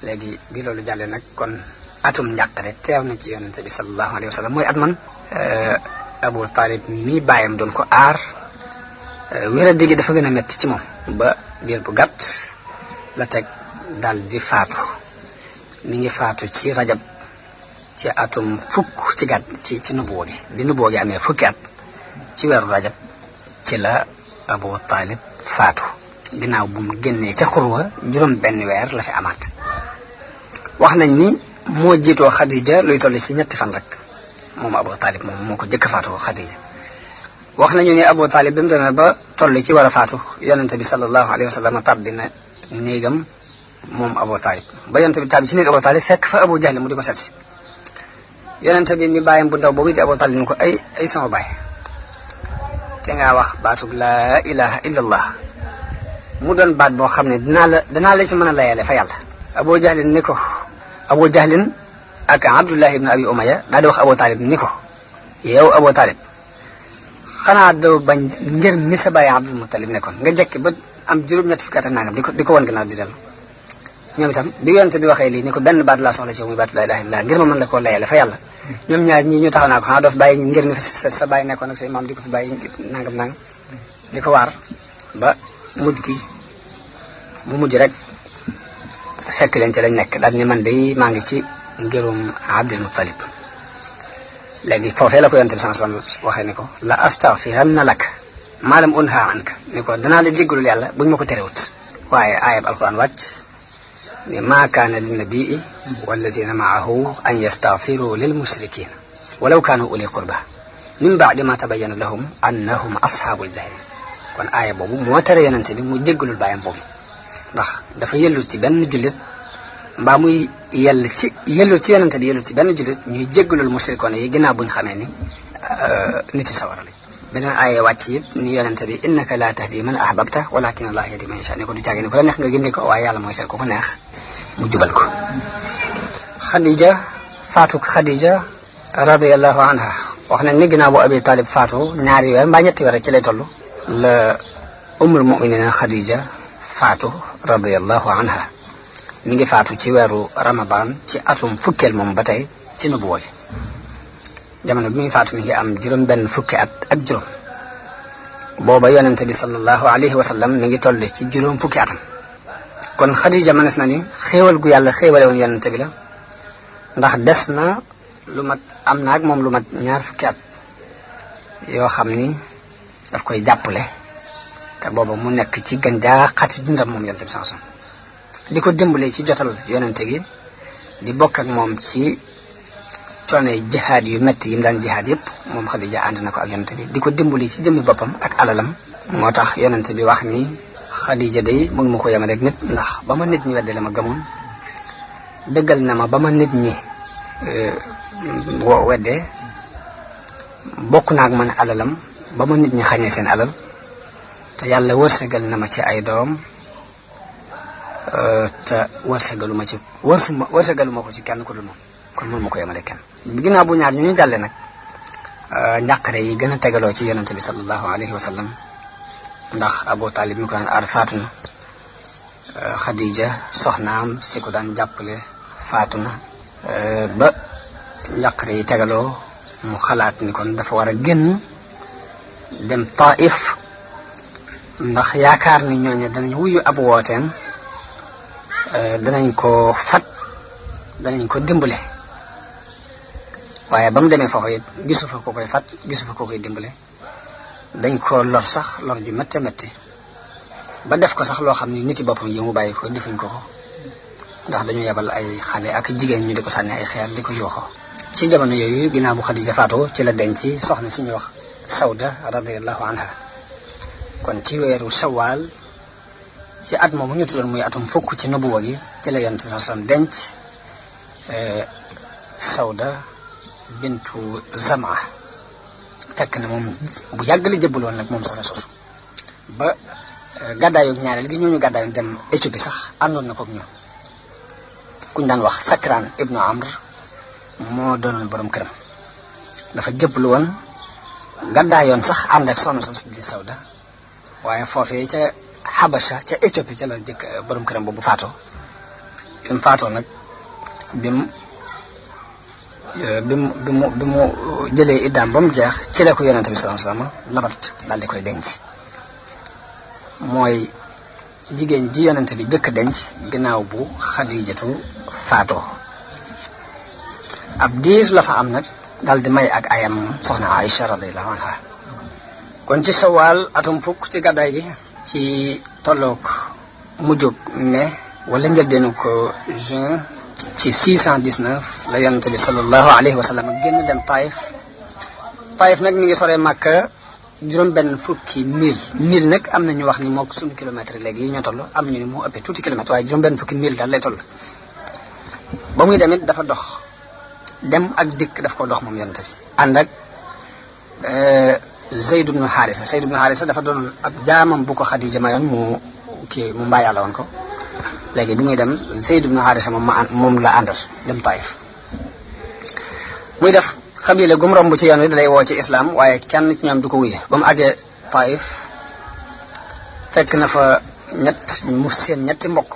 léegi bi loolu jàllee nag kon atum njàqare teew na ci yonente bi sallallahu alayhi wa sallam mooy at man Abu Talib mi bàyyam doon ko aar wéra digi dafa gën a metti ci moom ba diir bu gàtt la teg dal di faatu mi ngi faatu ci rajab ci atum fukk ci gàtt ci nubuwa gi bi nubuwa gi amee fukki at ci weeru rajab ci la Abu Talib faatu ginnaaw bu mu génnee ca xurwa juróom benn weer la fi amaat wax nañ ni moo jiitoo Khadija luy toll ci ñetti fan rek moom Abu Talib moom moo ko jëkk faatu Khadija wax nañu ne Abu Talib bi mu demee ba toll ci war a faatu yonente bi sallallahu alayhi wa sallam tàbbi na néegam moom Abu Talib ba yonente bi tàbbi ci néeg Abu Talib fekk fa Abu Jahl mu di ko seet yonente bi ni bàyyam bu ndaw boobu di Abu Talib ni ko ay sama baay te ngaa wax baatub laa ilaha illallah mu doon baat boo xam ne danaa la ci mën a layale fa yàlla Abu Jahlin ni ko Abu Jahlin ak Abdullah ibn Abi Umayya daal di wax Abu Talib ni ko yow Abu Talib xanaa doo bañ ngir mi sa bàyyi Abdul Muttalib nekkoon nga jekki ba am juróom-ñett fukki at ak nangam di ko wan gannaaw di dellu ñoom itam bi yonente bi waxee lii ni ko benn baat laa soxla ci yow muy baatu laa ilaha illallah ngir ma mën la koo layale fa yàlla ñoom ñaar ñii ñu taxaw naa ko xanaa doo fi bàyyi ngir mi sa bàyyi nekkoon ak say maam di ko fi bàyyi nangam di ko waar ba mujj gi mu mujj rek fekk leen ci lañ nekk daal ni man de maa ngi ci ngirum Abdul Muttalib léegi foofee la ko yonente bi sallallahu alayhi wasallam waxee ni ko la astaghfiranna lak maa lam unha anka ni ko danaa la jéggalul yàlla buñ ma ko terewut waaye aayab alquran wàcc ni maa kaana linnabii wallazina maahu an yastaghfiru lil mushrikin walaw kaanu uli qurba min ba'di ma tabayyana lahum annahum ashabul jahim kon aaya boobu moo tere yonente bi mu jéggalul bàyyam boobu ndax dafa yellul ci benn jullit mbaa muy yellul ci yonente bi yellul ci benn jullit ñuy jéggalul mushrikoon yi ginnaaw buñ xamee ni nit yi sawara lañ beneen aaya wàcc it ni yonente bi innaka la tahdi man ahbabta walakin allah yahdi man yasha ni ko du caagi ni ko la neex nga gindi ko waaye yàlla mooy seet ko ko neex mu jubal ko Khadija faatu Khadija radiyallahu anha wax nañ ni ginnaaw bu Abi Talib faatu ñaari weer mbaa ñetti weer rek ci lay toll la ummul mu'minin Khadija faatu radiyallahu anha mi ngi faatu ci weeru Ramadan ci atum fukkeel moom ba tey ci nubuwa gi jamono bi muy faatu mi ngi am juróom benn fukki at ak juróom booba yonente bi sallallahu alayhi wa sallam mi ngi toll ci juróom fukki atam kon Khadija mënees na ni xéewal gu yàlla xéewale woon yonente bi la ndax des na lu mat am na ak moom lu mat ñaar fukki at yoo xam ni daf koy jàppale te booba mu nekk ci gën jaa xati dundam moom yonente bi sallallahu alayhi wasallam di ko dimbale ci jotal yonente gi di bokk ak moom ci coono jihaad yu metti yi mu daan jihaad yëpp moom Khadija ànd na ko ak yonente bi di ko dimbali ci jëmmi boppam ak alalam moo tax yonente bi wax ni Khadija day mun ma ko yemale rek nit ndax ba ma nit ñi wedde la ma gëmoon dëggal na ma ba ma nit ñi wedde bokk naa ak man alalam ba ma nit ñi xañee seen alal te yàlla wërsëgal na ma ci ay doom te wërsëgalu ma ko ci kenn ku dul moom kon mun ma ko yemale kenn ginnaaw bu ñaar ñu jàlle nag njàqare yi gën a tegaloo ci yonente bi sallallahu alayhi wa sallam ndax Abu Talib mi ko daan aar faatu na Khadija soxnaam si ko daan jàppale faatu na ba njàqare yi tegaloo mu xalaat ni kon dafa war a génn dem Taif ndax yaakaar ni ñooñu danañ wuyu ab wooteem danañ ko fat danañ ko dimbale waaye ba mu demee foofu it gisu fa ko koy fat gisu fa ko koy dimbale dañ ko lor sax lor ju métti métti ba def ko sax loo xam ni nit yi boppam yi mu bàyyi ko defuñ ko ndax dañu yebal ay xale ak jigéen ñu di ko sànni ay xeer di ko yooxo ci jamono yooyu ginnaaw bu Khadija faatoo ci la denc soxna si ñuy wax Sawda radiyallahu anha kon ci weeru Shawwal ci at moomu ñu tuddoon muy atum fukk ci nubuwa gi ci la yonent bi sallam denc Sawda bintu Zama fekk na moom bu yàgg la jëbbaloon nag moom soxna soosu ba gàddaayu ñaareel gi ñooñu gàddaayu dem Éthiopie sax àndoon na koog ñoom kuñ daan wax Sakran ibnu Amr moo doonoon borom këram dafa jëbbalu woon gàddaayoon sax ànd ak soxna soosu di Sawda waaye foofee ca Habasha ca Éthiopie ca la jëkk borom këram boobu faatoo mu faatoo nag bi mu jëlee iddaam ba mu jeex ci la ko yonente bi sallallahu alayhi wasallam labat daal di koy denc mooy jigéen ji yonente bi jëkk denc ginnaaw bu Xadijatu faatoo ab diir la fa am nag daal di may ak ayam soxna Aïcha radiyallahu anha kon ci Sawaal atum fukk ci gàddaay gi ci tolloog mujjug mai wala njëlbeenu ko juin ci 619 la yonente bi sallallahu alayhi wa sallam génn dem Taïf nag mi ngi soree Makka juróom benn fukki mille nag am na ñu wax ni mook suñu kilomètre léegi yi ñoo toll am ñu ni moo ëppee tuuti kilomètre waaye juróom benn fukki mille daal lay toll ba muy demit dafa dox dem ak dikk daf ko dox moom yonente bi ànd ak Zayd ibn Haarisa dafa doon ab jaamam bu ko Xadija mayoon mu mbaa yàlla woon ko léegi bi muy dem Zayd ibn Haarisa moom la àndal dem Taïf muy def xabila gum romb ci yoon wi dalay woo ci islam waaye kenn ci ñoom du ko wuye ba mu àggee Taïf fekk na fa mu seen ñetti mbokk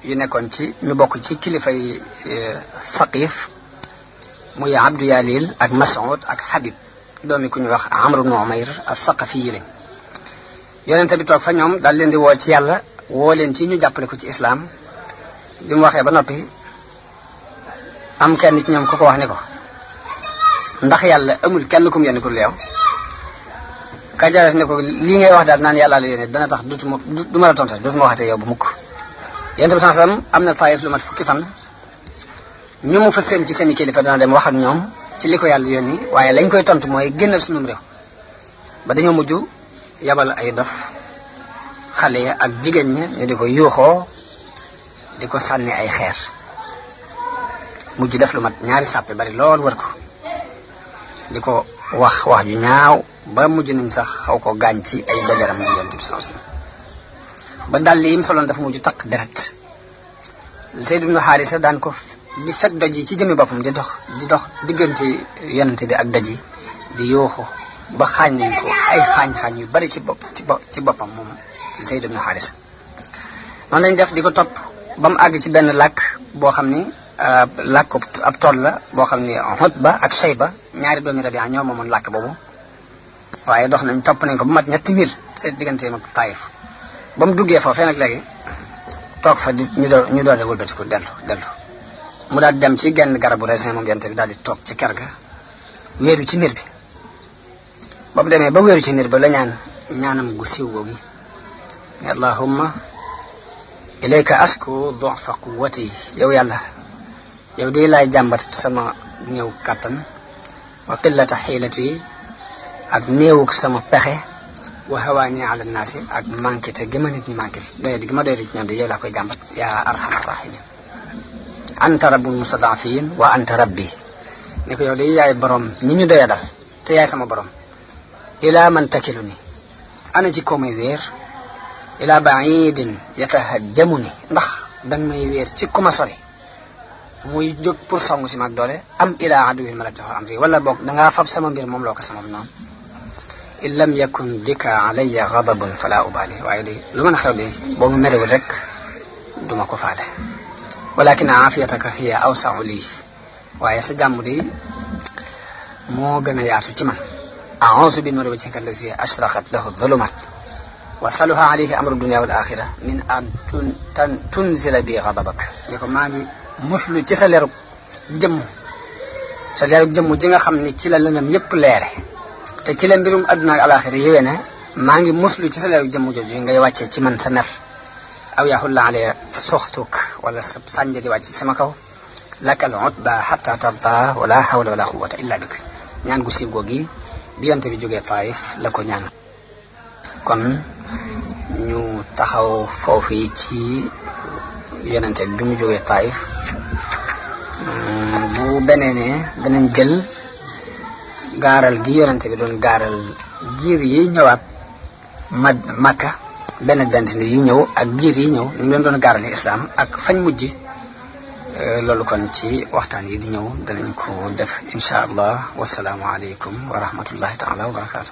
yu nekkoon ci ñu bokk ci kilifay Saqif muy Abdu Yalil ak Mas'ud ak Habib doomi ku ñu wax Amr ibn Umayr as-Saqafi yi lañ yonente bi toog fa ñoom daal leen di woo ci yàlla woo leen ci ñu jàppale ko ci islam bi mu waxee ba noppi am kenn ci ñoom ku ko wax ne ko ndax yàlla amul kenn ku mu yónni ku leew ka jares ne ko lii ngay wax daal naan yàlla la yónni dana tax du ma la tontal dootuma waxatee yow bu mukk yonente bi sallam am na Taïf lu mat fukki fan ñu mu fa seen ci seen i kilifa dana dem wax ak ñoom ci li ko yàlla yónni waaye lañ koy tontu mooy génnal sunum réew ba dañoo mujj yabal ay dof xale ya ak jigéen ña ñu di ko yuuxoo di ko sànni ay xeer mujj def lu mat ñaari sàppe bari lool wër ko di ko wax ju ñaaw ba mujj nañ sax xaw ko gaañ ci ay bajaram ñu yonent bi sallallahu alayhi wasallam ba dal yi mu soloon dafa mujj takk deret Zayd ibn Haarisa daan ko di fekk doj yi ci jëmmi boppam di dox diggante yonente bi ak doj yi di yuuxu ba xaañ nañ ko ay xaañ yu bari ci boppam moom Zayd ibn Haarisa noonu lañ def di ko topp ba mu àgg ci benn làkk boo xam ni làkk ab tool la boo xam ni Utba ak Shayba ñaari doomi Rabi'a ñoo moomoon làkk boobu waaye topp nañ ko ba mat ñetti mil seen digganteem ak Taïf ba mu duggee foofee nag léegi toog fa ñu doole wëlbatiku dellu mu daal dem ci genn garabu raisin moom yonente bi daal di toog ci ker ga wéeru ci miir bi ba mu demee ba wéeru ci miir ba la ñaanam gu siiw googi allahumma ilayka asku du'fa quwwati yow yàlla yow de laay jàmbat sama néew kàttan wa qillata xiilati ak néewuk sama pexe wa hawaani ala naasi ak manqué te gëma nit ñi manqué fi doyadi gi ma doyadi ci ñoom de yow laa koy jàmbat yaa arhamar rahimin anta rabbul mustadafin wa anta rabbi ne ko yow de yaay borom ñi ñu doyadal te yaay sama borom ila man takilu ni ana ci ko may wéer ila baidin yatahajjamu ni ndax danga may wéer ci ku ma sori muy jóg pour songu si mag doole am ila aduwin malaktahu amri wala boog dangaa fab sama mbir moom loo ko sama noonu in lam yakun bika alayya ghadabun fala ubali waaye de lu mën a xew de boo mu merewul rek duma ko faale walakin aafiyataka hiya awsa'u lii waaye sa jàmm de moo gën a yaatu ci man a'uuzu bi nuuri wajhika allazi ashraqat lahu dhulumat wasaluha alayhi amru dunya wal axira min an tunzila bi ghadabak ne ko maa ngi muslu ci sa leerug jëmm ji nga xam ni ci la lëndëm yépp leere te ci la mbirum adduna ak alaxira yéwee ne maa ngi muslu ci sa leerug jëmm jooju ngay wàccee ci man sa mer aw yaxulla alayya soxtuk wala sa sànja di wàcc ci sama kaw lakal utba hatta tarda wala hawla wala quwwata illa bik ñaan gu siiw googi bi yonent bi jógee Taïf la ko ñaan kon ñu taxaw foofu yi ci yonent bi mu jógee Taïf bu beneenee danañ jël gaaral gi yonent bi doon gaaral giir yi ñëwaat Makka benn yi ñëw ak giir yi ñëw ñu leen doon gaarale islam ak fañ mujj loolu kon ci waxtaan yi di ñëw danañ ko def incha allah wasalaamu aleykum wa rahmatullahi taala wa barakaatu